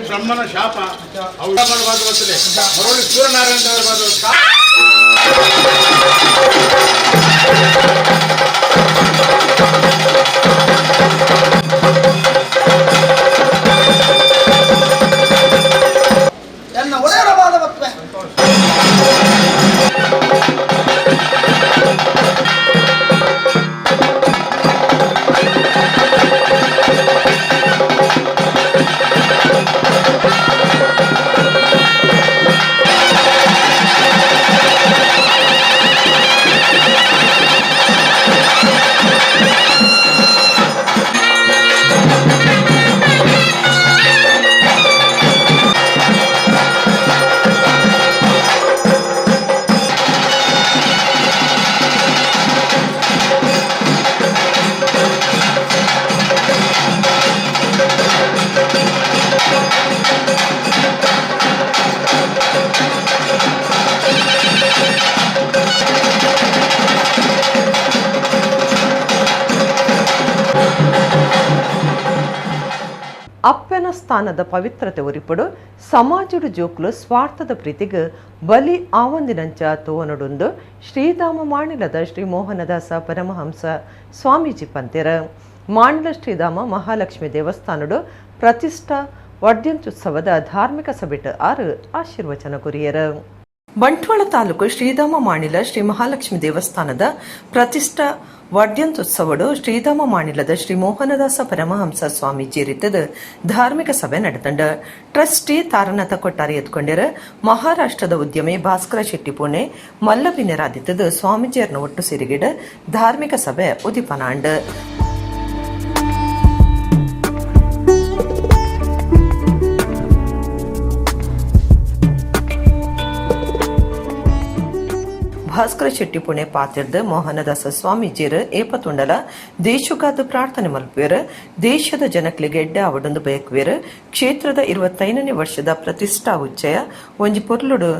ಬ್ರಹ್ಮನ ಶಾಪ ಅವು ಮರಳಿ ಸೂರ್ಯನಾರಾಯಣ ಎನ್ನ ಒಡೆಯರವಾದ ಮಕ್ಕಳೇ. ಅಪ್ಪನ ಸ್ಥಾನದ ಪವಿತ್ರತೆ ಒರಿಪಡು ಸಮಾಜಡು ಜೋಕ್ಲು ಸ್ವಾರ್ಥದ ಪ್ರೀತಿಗೆ ಬಲಿ ಆವಂದಿನಂಚ ತೋವನಡುಂದು ಶ್ರೀಧಾಮ ಮಾಣಿಲದ ಶ್ರೀ ಮೋಹನದಾಸ ಪರಮಹಂಸ ಸ್ವಾಮೀಜಿ ಪಂತೆರ. ಮಾಣಿಲ ಶ್ರೀಧಾಮ ಮಹಾಲಕ್ಷ್ಮಿ ದೇವಸ್ಥಾನಡು ಪ್ರತಿಷ್ಠಾ ವರ್ಧಂತ್ಯುತ್ಸವದ ಧಾರ್ಮಿಕ ಸಭೆಟ್ 6 ಆಶೀರ್ವಚನ ಕೊರಿಯರ. ಬಂಟ್ವಾಳ ತಾಲೂಕು ಶ್ರೀಧಾಮ ಮಾಣಿಲ ಶ್ರೀ ಮಹಾಲಕ್ಷ್ಮಿ ದೇವಸ್ಥಾನದ ಪ್ರತಿಷ್ಠಾ ವರ್ಧಂತ್ಯುತ್ಸವಡು ಶ್ರೀಧಾಮ ಮಾಣಿಲದ ಶ್ರೀ ಮೋಹನದಾಸ ಪರಮಹಂಸ ಸ್ವಾಮೀಜಿ ರೀತದ ಧಾರ್ಮಿಕ ಸಭೆ ನಡೆದಂಡ. ಟ್ರಸ್ಟಿ ತಾರನಾಥ ಕೊಟ್ಟಾರಿ ಎತ್ಕೊಂಡಿರ. ಮಹಾರಾಷ್ಟ್ರದ ಉದ್ಯಮಿ ಭಾಸ್ಕರ ಶೆಟ್ಟಿ ಪುಣೆ ಮಲ್ಲಬಿನರಾದಿತ್ತದ ಸ್ವಾಮೀಜಿಯರನ್ನ ಒಟ್ಟು ಸಿರಿಗಿಡ ಧಾರ್ಮಿಕ ಸಭೆ ಉದಿಪನಾಂಡ್. ಭಾಸ್ಕರ ಶೆಟ್ಟಿ ಪುಣೆ ಪಾತಿರ್ದ ಮೋಹನದಾಸ ಸ್ವಾಮೀಜಿಯರು ಏಪತುಂಡಲ ದೇಶಗಾದ ಪ್ರಾರ್ಥನೆ ಮಲ್ಪುವೆರ್. ದೇಶದ ಜನಕ್ಲೆಗ್ ಎಡ್ಡೆ ಆವಡೊಂದು ಬಯಕುವೆರ್. ಕ್ಷೇತ್ರದ 25ನೇ ವರ್ಷದ ಪ್ರತಿಷ್ಠಾ ಉಚ್ಚಯ ಒಂಜಿ ಪೊರ್ಲುಡು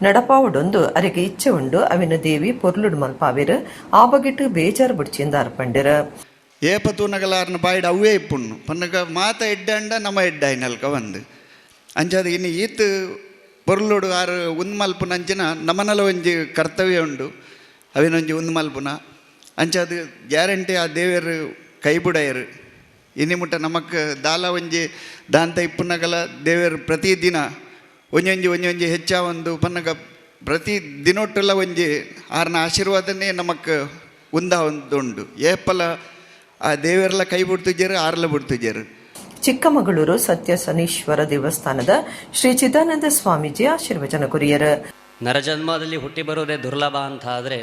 ನಡಪಾವಡೊಂದು ಅರೆಗೆ ಇಚ್ಛೆ ಉಂಡು. ಅವಿನ ದೇವಿ ಪೊರ್ಲುಡು ಮಲ್ಪಾವೆರ್. ಆ ಬಗೆಟ್ ಬೇಜಾರು ಬುಡ್ಚಿಂದ ಅರ್ಪಂಡೆರ್. ಏಪ ತೂನಗಲಾರ್ನ ಬಾಯಿಡ್ ಅವೇ ಇಪ್ಪುಣ್ಣು ಪನ್ನಗ ಮಾತ ಎಡ್ಡೆ ಅಂಡ ನಮ್ಮ ಎಡ್ಡೆ ಆಯ್ನಲ್ಕ ಒಂದು ಅಂಚಾದ ಇನ್ನು ಈತ್ ಪೊರ್ಲುಡು ಆರು ಉಂದು ಮಲ್ಪುನ ಅಂಚಿನ ನಮನಲ ಒಂಜಿ ಕರ್ತವ್ಯ ಉಂಡು ಅವಿನೊಂಜಿ ಉಂದು ಮಲ್ಪುನ ಅಂಚಾದ ಗ್ಯಾರಂಟಿ ಆ ದೇವೆರ್ ಕೈಬುಡಯರು ಇನಿ ಮುಟ್ಟ ನಮಕ್ ದಾಲ ಒಂಜಿ ದಾಂತ ಇಪ್ಪುನಗಲ ದೇವೆರ್ ಪ್ರತಿದಿನ ಒಂಜೊಂಜಿ ಒಂಜೊಂಜಿ ಹೆಚ್ಚ ಒಂದು ಪನ್ನಗ ಪ್ರತಿ ದಿನೊಟ್ಟುಲ ಒಂಜಿ ಆರ್ನ ಆಶೀರ್ವಾದನೇ ನಮಕ್ ಉಂದ ಒಂದು ಏಪಲ ಆ ದೇವೆರ್ಲ ಕೈ ಬಿಡ್ತಿದ್ದೀರು ಆರ್ಲ ಬಿಡ್ತಿದ್ದೀರು. ಚಿಕ್ಕಮಗಳೂರು ಸತ್ಯ ಶನೀಶ್ವರ ದೇವಸ್ಥಾನದ ಶ್ರೀ ಚಿದಾನಂದ ಸ್ವಾಮೀಜಿ ಆಶೀರ್ವಚನ ಕೊರಿಯರು. ನರಜನ್ಮದಲ್ಲಿ ಹುಟ್ಟಿ ಬರೋದೇ ದುರ್ಲಭ ಅಂತ ಆದರೆ,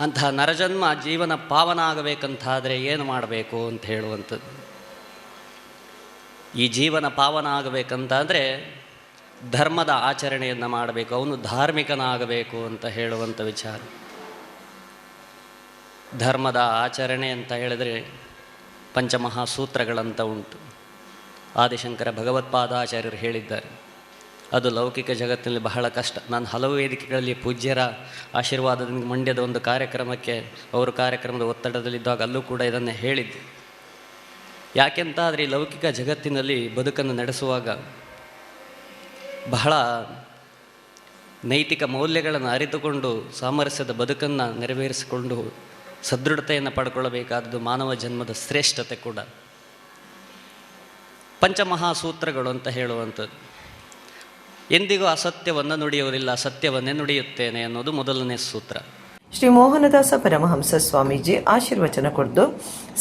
ಅಂತಹ ನರಜನ್ಮ ಜೀವನ ಪಾವನ ಆಗಬೇಕಂತಾದರೆ ಏನು ಮಾಡಬೇಕು ಅಂತ ಹೇಳುವಂಥದ್ದು. ಈ ಜೀವನ ಪಾವನ ಆಗಬೇಕಂತಾದರೆ ಧರ್ಮದ ಆಚರಣೆಯನ್ನು ಮಾಡಬೇಕು, ಅವನು ಧಾರ್ಮಿಕನಾಗಬೇಕು ಅಂತ ಹೇಳುವಂಥ ವಿಚಾರ. ಧರ್ಮದ ಆಚರಣೆ ಅಂತ ಹೇಳಿದರೆ ಪಂಚಮಹಾಸೂತ್ರಗಳಂತ ಉಂಟು. ಆದಿಶಂಕರ ಭಗವತ್ಪಾದಾಚಾರ್ಯರು ಹೇಳಿದ್ದಾರೆ. ಅದು ಲೌಕಿಕ ಜಗತ್ತಿನಲ್ಲಿ ಬಹಳ ಕಷ್ಟ. ನಾನು ಹಲವು ವೇದಿಕೆಗಳಲ್ಲಿ ಪೂಜ್ಯರ ಆಶೀರ್ವಾದದಿಂದ ಮಂಡ್ಯದ ಒಂದು ಕಾರ್ಯಕ್ರಮಕ್ಕೆ ಅವರು ಕಾರ್ಯಕ್ರಮದ ಒತ್ತಡದಲ್ಲಿದ್ದಾಗ ಅಲ್ಲೂ ಕೂಡ ಇದನ್ನೇ ಹೇಳಿದ್ದೆ. ಯಾಕೆಂತಾದರೆ ಈ ಲೌಕಿಕ ಜಗತ್ತಿನಲ್ಲಿ ಬದುಕನ್ನು ನಡೆಸುವಾಗ ಬಹಳ ನೈತಿಕ ಮೌಲ್ಯಗಳನ್ನು ಅರಿತುಕೊಂಡು ಸಾಮರಸ್ಯದ ಬದುಕನ್ನು ನೆರವೇರಿಸಿಕೊಂಡು ಸದೃಢತೆಯನ್ನು ಪಡ್ಕೊಳ್ಳಬೇಕಾದದ್ದು ಮಾನವ ಜನ್ಮದ ಶ್ರೇಷ್ಠತೆ ಕೂಡ. ಪಂಚಮಹಾಸೂತ್ರಗಳು ಅಂತ ಹೇಳುವಂಥದ್ದು, ಎಂದಿಗೂ ಅಸತ್ಯವನ್ನು ನುಡಿಯುವುದಿಲ್ಲ, ಸತ್ಯವನ್ನೇ ನುಡಿಯುತ್ತೇನೆ ಅನ್ನೋದು ಮೊದಲನೇ ಸೂತ್ರ. ಶ್ರೀ ಮೋಹನದಾಸ ಪರಮಹಂಸ ಸ್ವಾಮೀಜಿ ಆಶೀರ್ವಚನ ಕೊಡ್ದು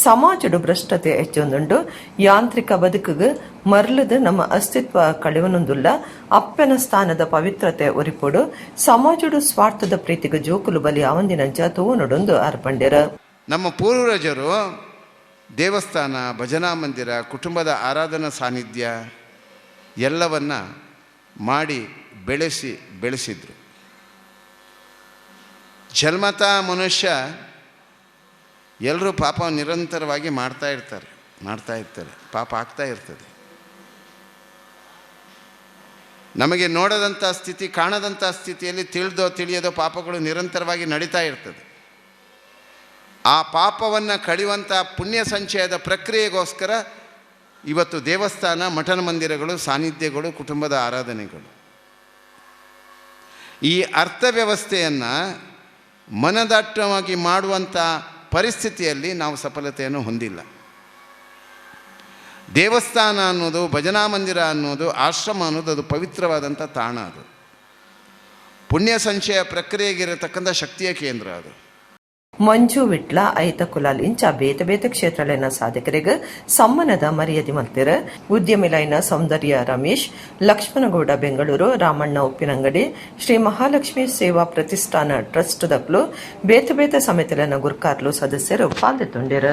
ಸಮಾಜಡು ಭ್ರಷ್ಟತೆ ಹೆಚ್ಚೊಂದುಂಡು, ಯಾಂತ್ರಿಕ ಬದುಕಿಗೆ ಮರಳದ ನಮ್ಮ ಅಸ್ತಿತ್ವ ಕಳೆವನೊಂದುಲ್ಲ, ಅಪ್ಪನ ಸ್ಥಾನದ ಪವಿತ್ರತೆ ಒರಿಪೊಡು, ಸಮಾಜಡು ಸ್ವಾರ್ಥದ ಪ್ರೀತಿಗೆ ಜೋಕುಲು ಬಲಿ ಅವಂದಿನಂಚ ತೋನೊಡೊಂದು ಅರ್ಪಂಡ್ಯರ. ನಮ್ಮ ಪೂರ್ವಜರು ದೇವಸ್ಥಾನ, ಭಜನಾ ಮಂದಿರ, ಕುಟುಂಬದ ಆರಾಧನಾ ಸಾನ್ನಿಧ್ಯ ಎಲ್ಲವನ್ನ ಮಾಡಿ ಬೆಳೆಸಿದರು. ಜನ್ಮತಃ ಮನುಷ್ಯ ಎಲ್ಲರೂ ಪಾಪ ನಿರಂತರವಾಗಿ ಮಾಡ್ತಾ ಇರ್ತಾರೆ, ಪಾಪ ಆಗ್ತಾ ಇರ್ತದೆ. ನಮಗೆ ನೋಡದಂಥ ಸ್ಥಿತಿ, ಕಾಣದಂಥ ಸ್ಥಿತಿಯಲ್ಲಿ ತಿಳಿದೋ ತಿಳಿಯದೋ ಪಾಪಗಳು ನಿರಂತರವಾಗಿ ನಡೀತಾ ಇರ್ತದೆ. ಆ ಪಾಪವನ್ನು ಕಳೆಯುವಂಥ ಪುಣ್ಯ ಸಂಚಯದ ಪ್ರಕ್ರಿಯೆಗೋಸ್ಕರ ಇವತ್ತು ದೇವಸ್ಥಾನ, ಮಠನ ಮಂದಿರಗಳು, ಸಾನ್ನಿಧ್ಯಗಳು, ಕುಟುಂಬದ ಆರಾಧನೆಗಳು, ಈ ಅರ್ಥವ್ಯವಸ್ಥೆಯನ್ನು ಮನದಟ್ಟವಾಗಿ ಮಾಡುವಂಥ ಪರಿಸ್ಥಿತಿಯಲ್ಲಿ ನಾವು ಸಫಲತೆಯನ್ನು ಹೊಂದಿಲ್ಲ. ದೇವಸ್ಥಾನ ಅನ್ನೋದು, ಭಜನಾ ಮಂದಿರ ಅನ್ನೋದು, ಆಶ್ರಮ ಅನ್ನೋದು ಅದು ಪವಿತ್ರವಾದಂಥ ತಾಣ. ಅದು ಪುಣ್ಯ ಸಂಚಯ ಪ್ರಕ್ರಿಯೆಗಿರತಕ್ಕಂಥ ಶಕ್ತಿಯ ಕೇಂದ್ರ ಅದು. ಮಂಜು ವಿಟ್ಲ ಐತ ಕುಲಾಲ್ ಇಂಚ ಬೇತೆ ಬೇತೆ ಕ್ಷೇತ್ರಗಳಿನ ಸಾಧಕರಿಗೆ ಸಮ್ಮಾನದ ಮರ್ಯಾದೆ ಮಲ್ತಿರ. ಉದ್ಯಮಿಲೈನ ಸೌಂದರ್ಯ ರಮೇಶ್, ಲಕ್ಷ್ಮಣಗೌಡ ಬೆಂಗಳೂರು, ರಾಮಣ್ಣ ಉಪ್ಪಿನಂಗಡಿ, ಶ್ರೀ ಮಹಾಲಕ್ಷ್ಮಿ ಸೇವಾ ಪ್ರತಿಷ್ಠಾನ ಟ್ರಸ್ಟ್ ದಕ್ಲು ಬೇತೆ ಬೇತೆ ಸಮಿತಿಲನ ಗುರ್ಕಾರ್ಲು ಸದಸ್ಯರು ಪಾಲ್ಗೊಂಡಿರ.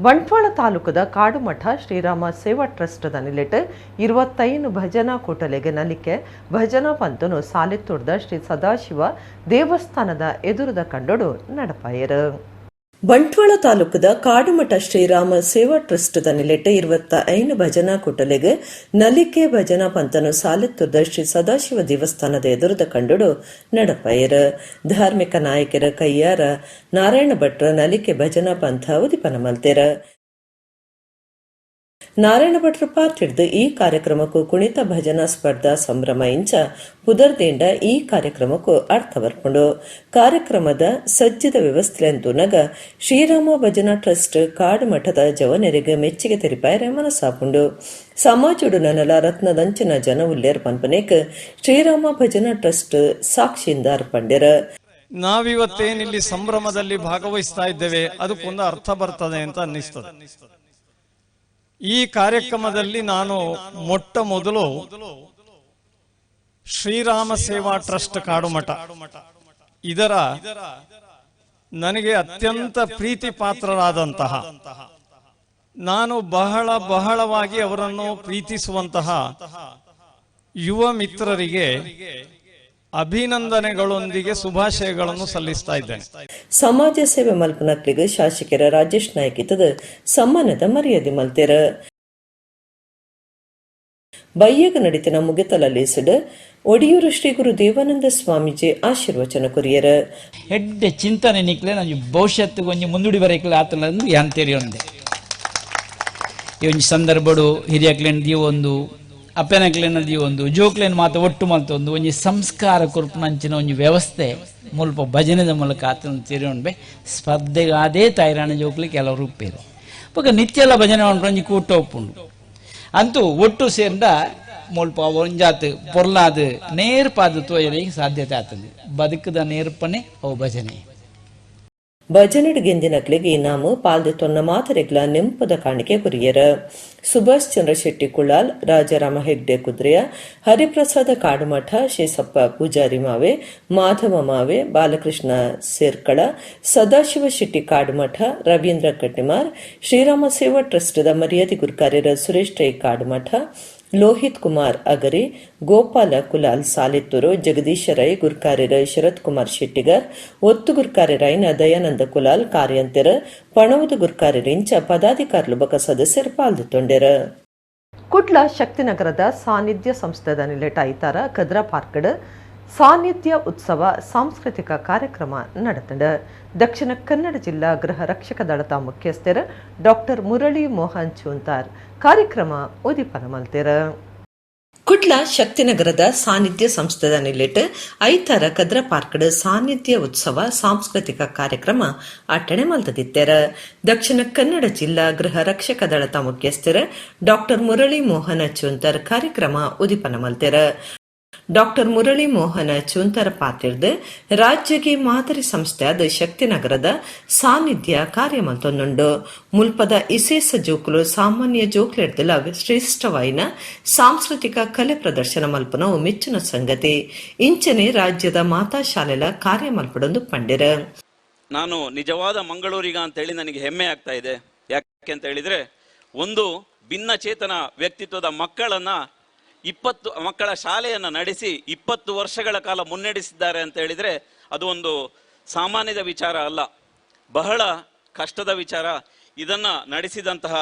ಬಂಟ್ವಾಳ ತಾಲೂಕದ ಕಾಡುಮಠ ಶ್ರೀರಾಮ ಸೇವಾ ಟ್ರಸ್ಟ್ದ ನಿಲೆಟ್ 25 ಭಜನಾ ಕೂಟಲೆಗೆ ನಲಿಕೆ ಭಜನಾ ಪಂತನು ಸಾಲಿತ್ತೂರ್ದ ಶ್ರೀ ಸದಾಶಿವ ದೇವಸ್ಥಾನದ ಎದುರದ ಕಂಡೊಡು ನಡಪಾಯರು. ಬಂಟ್ವಾಳ ತಾಲೂಕದ ಕಾಡುಮಠ ಶ್ರೀರಾಮ ಸೇವಾ ಟ್ರಸ್ಟ್ದ ನಿಲೆಟ್ 25 ಭಜನಾ ಕೂಟಲೆಗೆ ನಲಿಕೆ ಭಜನಾ ಪಂತನು ಸಾಲಿತ್ತೂರ್ದ ಶ್ರೀ ಸದಾಶಿವ ದೇವಸ್ಥಾನದ ಎದುರದ ಕಂಡೊಡು ನಡಪಾಯರು. ಧಾರ್ಮಿಕ ನಾಯಕರ ಕೈಯಾರ ನಾರಾಯಣ ಭಟ್ರ ನಲಿಕೆ ಭಜನಾ ಪಂಥ ಉದಿಪನ ಮಲ್ತೆರ. ನಾರಾಯಣ ಭಟ್ರ ಪಾತಿಡ್ದು ಈ ಕಾರ್ಯಕ್ರಮಕ್ಕೂ ಕುಣಿತ ಭಜನಾ ಸ್ಪರ್ಧಾ ಸಂಭ್ರಮ ಇಂಚ ಪುದರ್ದೇಂಡ ಈ ಕಾರ್ಯಕ್ರಮಕ್ಕೂ ಅರ್ಥ ಬರ್ಪುಂಡು. ಕಾರ್ಯಕ್ರಮದ ಸಜ್ಜಿದ ವ್ಯವಸ್ಥೆಯಂತೂನಗ ಶ್ರೀರಾಮ ಭಜನಾ ಟ್ರಸ್ಟ್ ಕಾಡುಮಠದ ಜವನರಿಗೆ ಮೆಚ್ಚಿಗೆ ತೆರಿಪಾಯರೆ ಮನಸಾಪುಂಡು. ಸಮಾಜುಡು ನನಲ ರತ್ನದಂಚಿನ ಜನ ಉಲ್ಲೇರ್ ಪನ್ಪನೇಕ್ ಶ್ರೀರಾಮ ಭಜನಾ ಟ್ರಸ್ಟ್ ಸಾಕ್ಷಿಯಿಂದ ಅರ್ಪಂಡ್ಯರ. ನಾವಿವತ್ತೇನಿಲ್ಲಿ ಸಂಭ್ರಮದಲ್ಲಿ ಭಾಗವಹಿಸ್ತಾ ಇದ್ದೇವೆ, ಅದಕ್ಕೊಂದು ಅರ್ಥ ಬರ್ತದೆ ಅಂತ ಅನ್ನಿಸ್ತದೆ. ಈ ಕಾರ್ಯಕ್ರಮದಲ್ಲಿ ನಾನು ಮೊಟ್ಟ ಮೊದಲು ಶ್ರೀರಾಮ ಸೇವಾ ಟ್ರಸ್ಟ್ ಕಾಡುಮಠ ಇದರ ನನಗೆ ಅತ್ಯಂತ ಪ್ರೀತಿ ಪಾತ್ರರಾದಂತಹ, ನಾನು ಬಹಳ ಬಹಳವಾಗಿ ಅವರನ್ನು ಪ್ರೀತಿಸುವಂತಹ ಯುವ ಮಿತ್ರರಿಗೆ ಅಭಿನಂದನೆಗಳೊಂದಿಗೆ ಶುಭಾಶಯಗಳನ್ನು ಸಲ್ಲಿಸ್ತಾ ಇದ್ದೇನೆ. ಸಮಾಜ ಸೇವೆ ಮಲ್ಪನಕ್ಲಿಗೆ ಶಾಸಕರ ರಾಜೇಶ್ ನಾಯ್ಕ್ ಇತ್ತದ ಸಮ್ಮಾನದ ಮರ್ಯಾದೆ ಮಲ್ತೆರ. ಬಯ್ಯಗ ನಡಿತಿನ ಮುಗಿತಲ ಒಡಿಯೂರು ಶ್ರೀ ಗುರು ದೇವಾನಂದ ಸ್ವಾಮೀಜಿ ಆಶೀರ್ವಚನ ಕೊರಿಯರ. ಎಡ್ಡೆ ಚಿಂತನೆ ನಿಕ್ಲೆ ನಂಜಿ ಭವಿಷ್ಯತ್ತು ಒಂಜಿ ಮುಂದುಡಿ ಬರಕ್ಲೆ ಆತಲ್ಲ ಯಾನ್ ತೆರಿಯೊಂದೆ. ಈ ಒಂಜಿ ಸಂದರ್ಭಡು ಹಿರಿಯಕ್ಲೆನ್ ದೀವೊಂದು, ಅಪ್ಪನಕ್ಲೆನ ದೀವೊಂದು, ಜೋಕ್ಲೆನ್ ಮಾತ ಒಟ್ಟು ಮಲ್ತೊಂದು ಒಂಜಿ ಸಂಸ್ಕಾರ ಕೊರ್ಪುನಂಚಿನ ಒಂಜಿ ವ್ಯವಸ್ಥೆ ಮುಲ್ಪ ಭಜನೆದ ಮೂಲಕ ಆತನ ತೆರಿಯೊಂಡ್ಬೆ. ಸ್ಪರ್ಧೆಗಾದೇ ತೈರಾಣ ಜೋಕ್ಲಿ ಕೆಲವರು ಉಪ್ಪೇರು ಬೊಕ ನಿತ್ಯಲ ಭಜನೆ ಒಂಜಿ ಕೂಟ ಒಪ್ಪುಂಡು ಅಂತೂ ಒಟ್ಟು ಸೇರ್ದ ಮುಲ್ಪ ಒಂಜಾತ್ ಪೊರ್ಲಾದ ನೇರ್ಪಾದ ತೋಯರಿಗೆ ಸಾಧ್ಯತೆ ಆತದೆ. ಬದುಕದ ನೇರ್ಪನೆ ಅವು ಭಜನೆ. ಭಜನೆಡ್ ಗೆಂದಿನಕ್ಲೆಗ್ ಇನಾಮು ಪಾಲ್ದೆ ತೊನ್ನ ಮಾತರೆಗ್ಲ ನೆಂಪುದ ಕಾಣಿಕೆ ಕೊರಿಯರ. ಸುಭಾಷ್ ಚಂದ್ರ ಶೆಟ್ಟಿ ಕುಳಾಲ್, ರಾಜಾರಾಮ ಹೆಗ್ಡೆ ಕುದ್ರೆಯ, ಹರಿಪ್ರಸಾದ ಕಾಡುಮಠ, ಶೇಸಪ್ಪ ಪೂಜಾರಿ ಮಾವೆ, ಮಾಧವ ಮಾವೆ, ಬಾಲಕೃಷ್ಣ ಸೇರ್ಕಳ, ಸದಾಶಿವ ಶೆಟ್ಟಿ ಕಾಡುಮಠ, ರವೀಂದ್ರ ಕಟ್ಟಿಮಾರ್, ಶ್ರೀರಾಮ ಸೇವಾ ಟ್ರಸ್ಟ್ದ ಮರ್ಯಾದೆ ಗುರುಕಾರ್ಯರ ಸುರೇಶ್ ರೈ ಕಾಡುಮಠ, ಲೋಹಿತ್ ಕುಮಾರ್ ಅಗರಿ, ಗೋಪಾಲ ಕುಲಾಲ್ ಸಾಲಿತ್ತೂರು, ಜಗದೀಶ ರೈ, ಗುರ್ಕಾರ್ಯರ ಶರತ್ ಕುಮಾರ್ ಶೆಟ್ಟಿಗರ್, ಒತ್ತು ಗುರ್ಕಾರ್ಯರಾಯಿನ ದಯಾನಂದ ಕುಲಾಲ್, ಕಾರ್ಯಂತೆರ ಪಣವದ ಗುರ್ಕಾರ್ಯರಿಂಚ ಪದಾಧಿಕಾರಿಲು ಬಕ ಸದಸ್ಯರು ಪಾಲ್ದಿತ್ತೊಂಡೆರ. ಕುಡ್ಲ ಶಕ್ತಿನಗರದ ಸಾನ್ನಿಧ್ಯ ಸಂಸ್ಥೆದ ನಿಲೆಟ ಐತಾರ ಕದ್ರಾ ಪಾರ್ಕ್ಡ್ ಸಾನ್ನಿಧ್ಯ ಉತ್ಸವ ಸಾಂಸ್ಕೃತಿಕ ಕಾರ್ಯಕ್ರಮ ನಡೆತಂಡ. ದಕ್ಷಿಣ ಕನ್ನಡ ಜಿಲ್ಲಾ ಗೃಹ ರಕ್ಷಕ ದಳದ ಮುಖ್ಯಸ್ಥರು ಡಾಕ್ಟರ್ ಮುರಳಿ ಮೋಹನ್ ಚೂಂತಾರ್ ಕಾರ್ಯಕ್ರಮ ಉದಿಪನ ಮಲ್ತೆರ. ಕುಡ್ಲ ಶಕ್ತಿನಗರದ ಸಾನ್ನಿಧ್ಯ ಸಂಸ್ಥೆದ ನಿಲೆಟ್ ಐತಾರ ಕದ್ರ ಪಾರ್ಕ್ಡ್ ಸಾನ್ನಿಧ್ಯ ಉತ್ಸವ ಸಾಂಸ್ಕೃತಿಕ ಕಾರ್ಯಕ್ರಮ ಅಟ್ಟಣೆ ಮಲ್ತದಿತ್ತೆರ. ದಕ್ಷಿಣ ಕನ್ನಡ ಜಿಲ್ಲಾ ಗೃಹ ರಕ್ಷಕ ದಳದ ಮುಖ್ಯಸ್ಥರು ಡಾಕ್ಟರ್ ಮುರಳಿ ಮೋಹನ ಚೂಂತರ್ ಕಾರ್ಯಕ್ರಮ ಉದಿಪನ ಮಲ್ತೆರ. ಡಾಕ್ಟರ್ ಮುರಳಿ ಮೋಹನ ಚೂಂತರ ಪಾತಿರ್ದು ರಾಜ್ಯಗೆ ಮಾದರಿ ಸಂಸ್ಥೆಯಾದ ಶಕ್ತಿನಗರದ ಸಾನ್ನಿಧ್ಯ ಕಾರ್ಯ ಮಲ್ತೊಂದುಂಡು. ಮುಲ್ಪದ ಇಸೇಸ ಜೋಕುಲು ಸಾಮಾನ್ಯ ಜೋಕ್ಲೆಡ್ದಲ ಶ್ರೇಷ್ಠವಾಯಿನ ಸಾಂಸ್ಕೃತಿಕ ಕಲೆ ಪ್ರದರ್ಶನ ಮಲ್ಪನವು ಮೆಚ್ಚುನ ಸಂಗತಿ. ಇಂಚನೆ ರಾಜ್ಯದ ಮಾತಾ ಶಾಲೆಲ ಕಾರ್ಯ ಮಲ್ಪಡೊಂದು ಪಂಡಿರ. ನಾನು ನಿಜವಾದ ಮಂಗಳೂರಿಗ ಅಂತೇಳಿ ನನಗೆ ಹೆಮ್ಮೆ ಆಗ್ತಾ ಇದೆ. ಯಾಕೆ ಅಂತ ಹೇಳಿದ್ರೆ, ಒಂದು ಭಿನ್ನಚೇತನ ವ್ಯಕ್ತಿತ್ವದ ಮಕ್ಕಳನ್ನ 20 ಮಕ್ಕಳ ಶಾಲೆಯನ್ನು ನಡೆಸಿ 20 ವರ್ಷಗಳ ಕಾಲ ಮುನ್ನಡೆಸಿದ್ದಾರೆ ಅಂತ ಹೇಳಿದರೆ ಅದು ಒಂದು ಸಾಮಾನ್ಯದ ವಿಚಾರ ಅಲ್ಲ, ಬಹಳ ಕಷ್ಟದ ವಿಚಾರ. ಇದನ್ನು ನಡೆಸಿದಂತಹ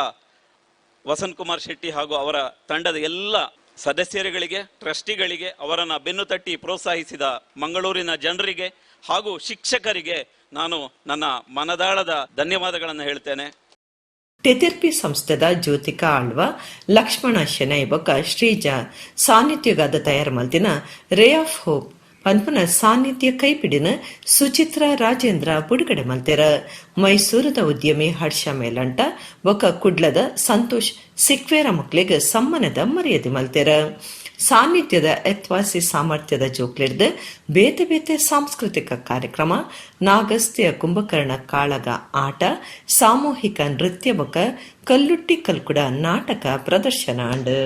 ವಸಂತ್ ಕುಮಾರ್ ಶೆಟ್ಟಿ ಹಾಗೂ ಅವರ ತಂಡದ ಎಲ್ಲ ಸದಸ್ಯರುಗಳಿಗೆ, ಟ್ರಸ್ಟಿಗಳಿಗೆ, ಅವರನ್ನು ಬೆನ್ನು ತಟ್ಟಿ ಪ್ರೋತ್ಸಾಹಿಸಿದ ಮಂಗಳೂರಿನ ಜನರಿಗೆ ಹಾಗೂ ಶಿಕ್ಷಕರಿಗೆ ನಾನು ನನ್ನ ಮನದಾಳದ ಧನ್ಯವಾದಗಳನ್ನು ಹೇಳ್ತೇನೆ. ಟೆತಿರ್ಪಿ ಸಂಸ್ಥೆದ ಜ್ಯೋತಿಕಾ ಆಳ್ವ, ಲಕ್ಷ್ಮಣ ಶೆನೈ ಬೊಕ್ಕ ಶ್ರೀಜಾ ಸಾನ್ನಿಧ್ಯಗಾದ ತಯಾರು ಮಲ್ತಿನ ray of hope ಪನ್ಪುನ ಸಾನ್ನಿಧ್ಯ ಕೈಪಿಡಿನ ಸುಚಿತ್ರ ರಾಜೇಂದ್ರ ಬುಡುಗಡೆ ಮಲ್ತೆರ. ಮೈಸೂರದ ಉದ್ಯಮಿ ಹರ್ಷ ಮೇಲಂಟ ಬೊಕ್ಕ ಕುಡ್ಲದ ಸಂತೋಷ್ ಸಿಕ್ವೇರ ಮಕ್ಳಿಗೆ ಸಮ್ಮಾನದ ಮರ್ಯಾದೆ ಮಲ್ತೆರ. ಸಾನ್ನಿಧ್ಯದ ಎತ್ವಾಸಿ ಸಾಮರ್ಥ್ಯದ ಜೋಕ್ಲಿಡ್ದು ಬೇತೆ ಬೇತೆ ಸಾಂಸ್ಕೃತಿಕ ಕಾರ್ಯಕ್ರಮ, ನಾಗಸ್ತಿಯ ಕುಂಭಕರ್ಣ ಕಾಳಗ ಆಟ, ಸಾಮೂಹಿಕ ನೃತ್ಯ ಬೊಕ್ಕ ಕಲ್ಲುಟ್ಟಿ ಕಲ್ಕುಡ ನಾಟಕ ಪ್ರದರ್ಶನ ಅಂಡ್.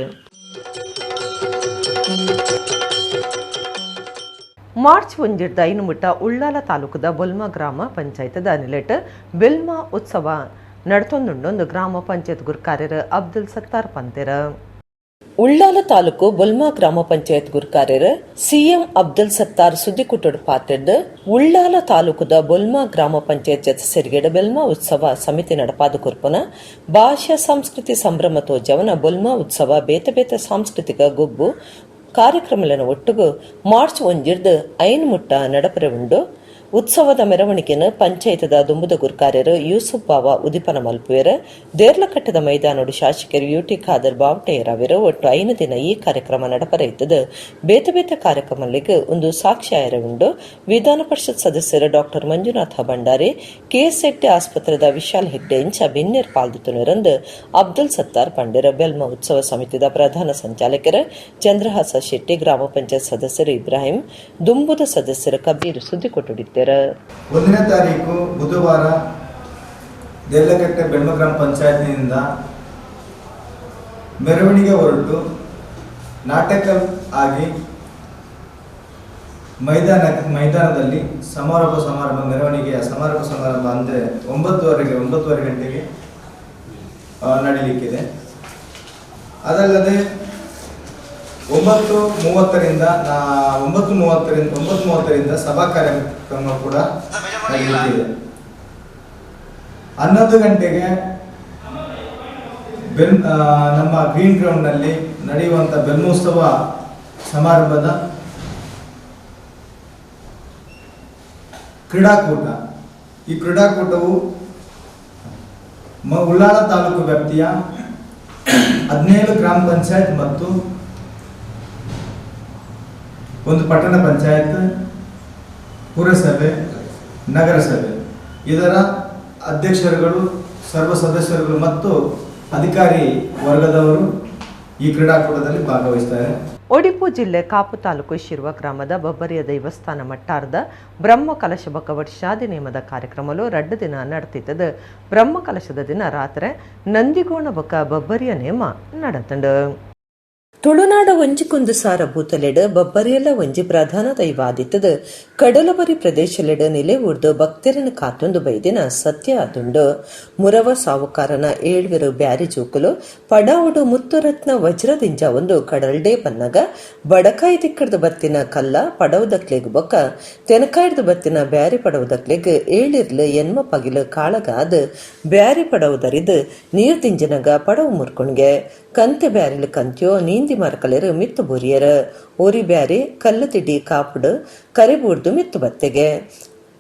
ಮಾರ್ಚ್ 1 ಮುಟ್ಟ ಉಳ್ಳಾಲ ತಾಲೂಕದ ಬೊಲ್ಮ ಗ್ರಾಮ ಪಂಚಾಯತ್ದ ನಿಲೆಟ್ ಬೆಲ್ಮಾ ಉತ್ಸವ ನಡ್ತೊಂದುಂಡೊಂದು ಗ್ರಾಮ ಪಂಚಾಯತ್ ಗುರ್ಕಾರ್ಯರ ಅಬ್ದುಲ್ ಸತ್ತಾರ್ ಪಂತೆರ. ಉಳ್ಳಾಲ ತಾಲೂಕು ಬೊಲ್ಮಾ ಗ್ರಾಮ ಪಂಚಾಯತ್ ಗುರ್ಕಾರ್ಯರ ಸಿಎಂ ಅಬ್ದುಲ್ ಸತ್ತಾರ್ ಸುದ್ದಿಕುಟ್ಟಡು ಪಾತೆರ್ದು ಉಳ್ಳಾಲ ತಾಲೂಕುದ ಬೊಲ್ಮಾ ಗ್ರಾಮ ಪಂಚಾಯತ್ ಜತೆ ಸೆರಿಗೆಡ ಬೆಲ್ಮಾ ಉತ್ಸವ ಸಮಿತಿ ನಡಪಾದ ಕುರ್ಪನ ಭಾಷಾ ಸಂಸ್ಕೃತಿ ಸಂಭ್ರಮ ತೋಜವನ ಬೊಲ್ಮಾ ಉತ್ಸವ ಬೇತೆ ಬೇತೆ ಸಾಂಸ್ಕೃತಿಕ ಗೊಬ್ಬು ಕಾರ್ಯಕ್ರಮలను ಒಟ್ಟುಗು ಮಾರ್ಚ್ 1 5 ಮುಟ್ಟ ನಡಪರೆ ಉಂಡು. ಉತ್ಸವದ ಮೆರವಣಿಗೆಯನ್ನು ಪಂಚಾಯತ್ದ ದುಂಬುದ ಗುರ್ಕಾರ್ಯರು ಯೂಸುಫ್ ಬಾವ ಉದಿಪನ ಮಲ್ಪುವೆರ್. ದೇರ್ಲಕಟ್ಟದ ಮೈದಾನೋಡು ಶಾಸಕರು ಯುಟಿ ಖಾದರ್ ಬಾವಟೆಯರವರು. ಒಟ್ಟು 5 ದಿನ ಈ ಕಾರ್ಯಕ್ರಮ ನಡಪರೆ ಇತ್ತದು. ಬೇತೆ ಬೇತೆ ಕಾರ್ಯಕ್ರಮಗಳಿಗೆ ಒಂದು ಸಾಕ್ಷ್ಯ ಉಂಡು. ವಿಧಾನ ಪರಿಷತ್ ಸದಸ್ಯರು ಡಾಕ್ಟರ್ ಮಂಜುನಾಥ ಭಂಡಾರಿ, ಕೆಎಸ್ ಹೆಗ್ಡೆ ಆಸ್ಪತ್ರೆದ ವಿಶಾಲ್ ಹೆಗ್ಡೆ ಇಂಚ ಬಿನ್ನೆರ್ ಪಾಲ್ದಿತ್ತುನರಂದು ಅಬ್ದುಲ್ ಸತ್ತಾರ್ ಪಂಡೆರ್. ಬೆಲ್ಮ ಉತ್ಸವ ಸಮಿತಿದ ಪ್ರಧಾನ ಸಂಚಾಲಕರು ಚಂದ್ರಹಾಸ ಶೆಟ್ಟಿ, ಗ್ರಾಮ ಪಂಚಾಯತ್ ಸದಸ್ಯರು ಇಬ್ರಾಹಿಂ, ದುಂಬುದ ಸದಸ್ಯರು ಕಬೀರ್ ಸುದ್ದಿ ಕೊಟ್ಟಿದ್ದಾರೆ. 1ನೇ ತಾರೀಕು ಬುಧವಾರ ದೇರ್ಲಕಟ್ಟೆ ಬೆಳ್ಮ ಗ್ರಾಮ ಪಂಚಾಯತ್ನಿಂದ ಮೆರವಣಿಗೆ ಹೊರಟು ನಾಟಕ ಆಗಿ ಮೈದಾನದಲ್ಲಿ ಸಮಾರೋಪ ಸಮಾರಂಭ, ಮೆರವಣಿಗೆಯ ಸಮಾರೋಪ ಸಮಾರಂಭ ಅಂದರೆ 9:30 ಗಂಟೆಗೆ ನಡೀಲಿಕ್ಕಿದೆ. ಅದಲ್ಲದೆ 9:30ರಿಂದ 9:30ರಿಂದ ಸಭಾ ಕಾರ್ಯಕ್ರಮ ಕೂಡ ನಡೆಯುತ್ತಿದೆ. 11 ಗಂಟೆಗೆ ನಮ್ಮ ಗ್ರೀನ್ ಗ್ರೌಂಡ್ನಲ್ಲಿ ನಡೆಯುವಂಥ ಬೆಲ್ಮೋತ್ಸವ ಸಮಾರಂಭದ ಕ್ರೀಡಾಕೂಟ. ಈ ಕ್ರೀಡಾಕೂಟವು ಉಳ್ಳಾಲ ತಾಲೂಕು ವ್ಯಾಪ್ತಿಯ 17 ಗ್ರಾಮ ಪಂಚಾಯತ್ ಮತ್ತು ಒಂದು ಪಟ್ಟಣ ಪಂಚಾಯತ್, ಪುರಸಭೆ, ನಗರಸಭೆ ಇದರ ಅಧ್ಯಕ್ಷರುಗಳು, ಸರ್ವ ಸದಸ್ಯರುಗಳು ಮತ್ತು ಅಧಿಕಾರಿ ವರ್ಗದವರು ಈ ಕ್ರೀಡಾಕೂಟದಲ್ಲಿ ಭಾಗವಹಿಸ್ತಾರೆ. ಒಡಿಪು ಜಿಲ್ಲೆ ಕಾಪು ತಾಲೂಕು ಶಿರ್ವ ಗ್ರಾಮದ ಬೊಬ್ಬರಿಯ ದೇವಸ್ಥಾನ ಮಟ್ಟಾರದ ಬ್ರಹ್ಮ ಕಲಶ ವರ್ಷಾದಿ ನೇಮದ ಕಾರ್ಯಕ್ರಮಲು 2 ದಿನ ನಡೆತಿದ್ದದು. ಬ್ರಹ್ಮ ಕಲಶದ ದಿನ ರಾತ್ರಿ ನಂದಿಗೋಣ ಬೊಕ್ಕ ಬೊಬ್ಬರಿಯ ನೇಮ ನಡೆತಂಡು. ತುಳುನಾಡ ಒಂಜಿಕೊಂದು ಸಾರ ಭೂತಲೆಡು ಬೊಬ್ಬರಿಯಲ್ಲ ಒಂಜಿ ಪ್ರಧಾನ ದೈವಾದಿತ್ತದು. ಕಡಲಬರಿ ಪ್ರದೇಶಲೆಡು ನೆಲೆ ಊರ್ದು ಭಕ್ತರನ್ನು ಕಾತೊಂದು ಬೈದಿನ ಸತ್ಯ ಅದುಂಡು. ಮುರವ ಸಾವುಕಾರನ ಏಳ್ವೆರು ಬ್ಯಾರಿ ಜೋಕುಲು ಪಡಾವುಡು ಮುತ್ತುರತ್ನ ವಜ್ರದಿಂಜ ಒಂದು ಕಡಲ್ಡೇ ಬನ್ನಗ ಬಡಕಾಯಿ ದಿಕ್ಕಡ್ದು ಬತ್ತಿನ ಕಲ್ಲ ಪಡವುದಕ್ಲೆಗ್ ಬೊಕ್ಕ ತೆನಕಾಯ್ದು ಬತ್ತಿನ ಬ್ಯಾರಿ ಪಡವುದಕ್ಲೆಗ್ ಏಳಿರ್ಲು ಎನ್ಮ ಪಗಿಲು ಕಾಳಗಾದ ಬ್ಯಾರಿ ಪಡವುದರಿದು ನೀರ್ ದಿಂಜಿನಗ ಪಡವು ಮುರ್ಕೊಂಡ್ಗೆ ಕಂತೆ ಬ್ಯಾರಿಲು ಕಂತ್ಯೋ ನೀಂದಿ ಮರಕಲೆರು ಮಿತ್ತು ಬುರಿಯರು ಓರಿ ಬ್ಯಾರಿ ಕಲ್ಲು ತಿಡಿ ಕಾಪುಡು ಕರಿಬೂರ್ದು ಮಿತ್ತು ಬತ್ತೆಗೆ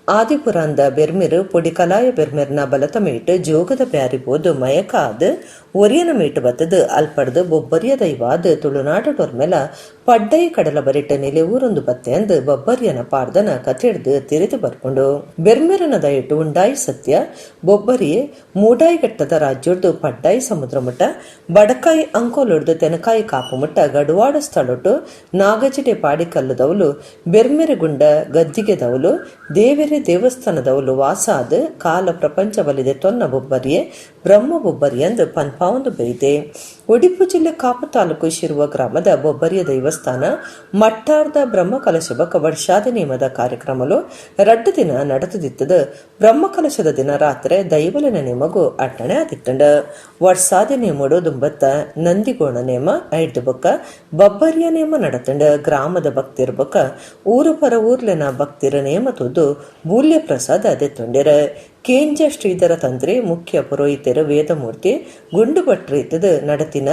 ಆದಿಪುರಂದ ಬೆರ್ಮಿರು ಪೊಡಿ ಕಲಾಯ ಬೆರ್ಮಿರ್ನ ಬಲತ ಮೇಟು ಜೋಗದ ಬ್ಯಾರಿ ಬೋದು ಮಯಕಾದ ಒರಿಯನ ಮೇಟು ಬತ್ತದು ಅಲ್ಪಡ್ದು ಬೊಬ್ಬರಿಯ ದೈವಾದ ತುಳುನಾಡೊರ್ಮೆಲ ಪಡ್ಡೈ ಕಡಲ ಬರಿಟ ನೆಲೆ ಊರೊಂದು ಬತ್ತೆ ಅಂದು ಬೊಬ್ಬರಿಯನ ಪಾರ್ದನ ಕತೆಡ್ದು ತಿರಿದು ಬರ್ಕೊಂಡು ಬೆರ್ಮಿರನ ದಯಟು ಉಂಡಾಯಿ ಸತ್ಯ ಬೊಬ್ಬರಿಯೇ ಮೂಡಾಯಿ ಘಟ್ಟದ ರಾಜ್ಯಡ್ದು ಪಡ್ಡಾಯಿ ಸಮುದ್ರ ಮುಟ್ಟ ಬಡಕಾಯಿ ಅಂಕೋಲೊಡ್ದು ತೆನಕಾಯಿ ಕಾಪು ಮುಟ್ಟ ಗಡುವಾಡ ಸ್ಥಳೊಟ್ಟು ನಾಗಜಿಟೆ ಪಾಡಿ ಕಲ್ಲುದವಲು ಬೆರ್ಮೆರೆಗುಂಡ ಗದ್ದಿಗೆದವಲು ದೇವೆರೆ ದೇವಸ್ಥಾನದವಲು ವಾಸಾದ ಕಾಲ ಪ್ರಪಂಚ ಬಲಿದೆ ತೊನ್ನ ಬೊಬ್ಬರಿಯೇ ಬ್ರಹ್ಮ ಬೊಬ್ಬರಿ ಎಂದು ಪನ್ಪಾವೊಂದು ಬೈದೆ. ಒಡಿಪು ಜಿಲ್ಲೆ ಕಾಪು ತಾಲೂಕು ಶಿರುವ ಗ್ರಾಮದ ಬೊಬ್ಬರಿಯ ದೇವಸ್ಥಾನ ಮಟ್ಟಾರ್ದ ಬ್ರಹ್ಮ ಕಲಶ ಬೊಕ್ಕ ವರ್ಷಾದಿ ನೇಮದ ಕಾರ್ಯಕ್ರಮಲು 2 ದಿನ ನಡೆದುದಿತ್ತದು. ಬ್ರಹ್ಮ ಕಲಶದ ದಿನ ರಾತ್ರಿ ದೈವಲಿನ ನೇಮಗು ಅಟ್ಟಣೆ ಆದಿತ್ತಂಡ. ವರ್ಷಾದಿ ನೇಮಡು ದುಂಬತ್ತ ನಂದಿಗೋಣ ನೇಮ ಐದು ಬೊಕ್ಕ ಬೊಬ್ಬರಿಯ ನೇಮ ನಡತಂಡ. ಗ್ರಾಮದ ಭಕ್ತಿರ ಬೊಕ್ಕ ಊರು ಪರ ಊರ್ಲೆನ ಭಕ್ತಿರ ನೇಮ ತುದು ಬೂಲ್ಯ ಪ್ರಸಾದ ದೆತ್ತೊಂಡಿರ. ಕೇಂಜ ಶ್ರೀಧರ ತಂತ್ರಿ ಮುಖ್ಯ ಪುರೋಹಿತರು ವೇದಮೂರ್ತಿ ಗುಂಡು ಭಟ್ರು ನಡತಿನ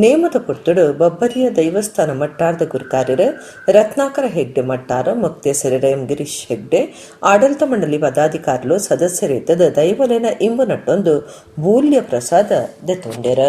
ನೇಮದ ಪುರ್ತುಡು ಬೊಬ್ಬರಿಯ ದೇವಸ್ಥಾನ ಮಟ್ಟಾರದ ಗುರುಕಾರ್ಯರು ರತ್ನಾಕರ ಹೆಗ್ಡೆ ಮಟ್ಟಾರ ಮುಕ್ತೇಸರ ಎಂ ಗಿರೀಶ್ ಹೆಗ್ಡೆ ಆಡಳಿತ ಮಂಡಳಿ ಪದಾಧಿಕಾರಿಗಳು ಸದಸ್ಯರಿದ್ದದ ದೈವಲೇನ ಇಂಬು ನಟ್ಟೊಂದು ಬೂಲ್ಯ ಪ್ರಸಾದ ದೆತ್ತೊಂಡಿರ.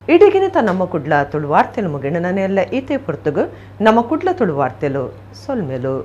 ಇಡೀಗಿನ ನಮ್ಮ ಕುಡ್ಲ ತುಳುವಾರ್ತೆಲು ಮುಗಿಣ ನಾನೆಲ್ಲ ಈತೆ ಪುರ್ತುಗು ನಮ್ಮ ಕುಡ್ಲ ತುಳುವಾರ್ತೆಲು ಸೊಲ್ಮೆಲು.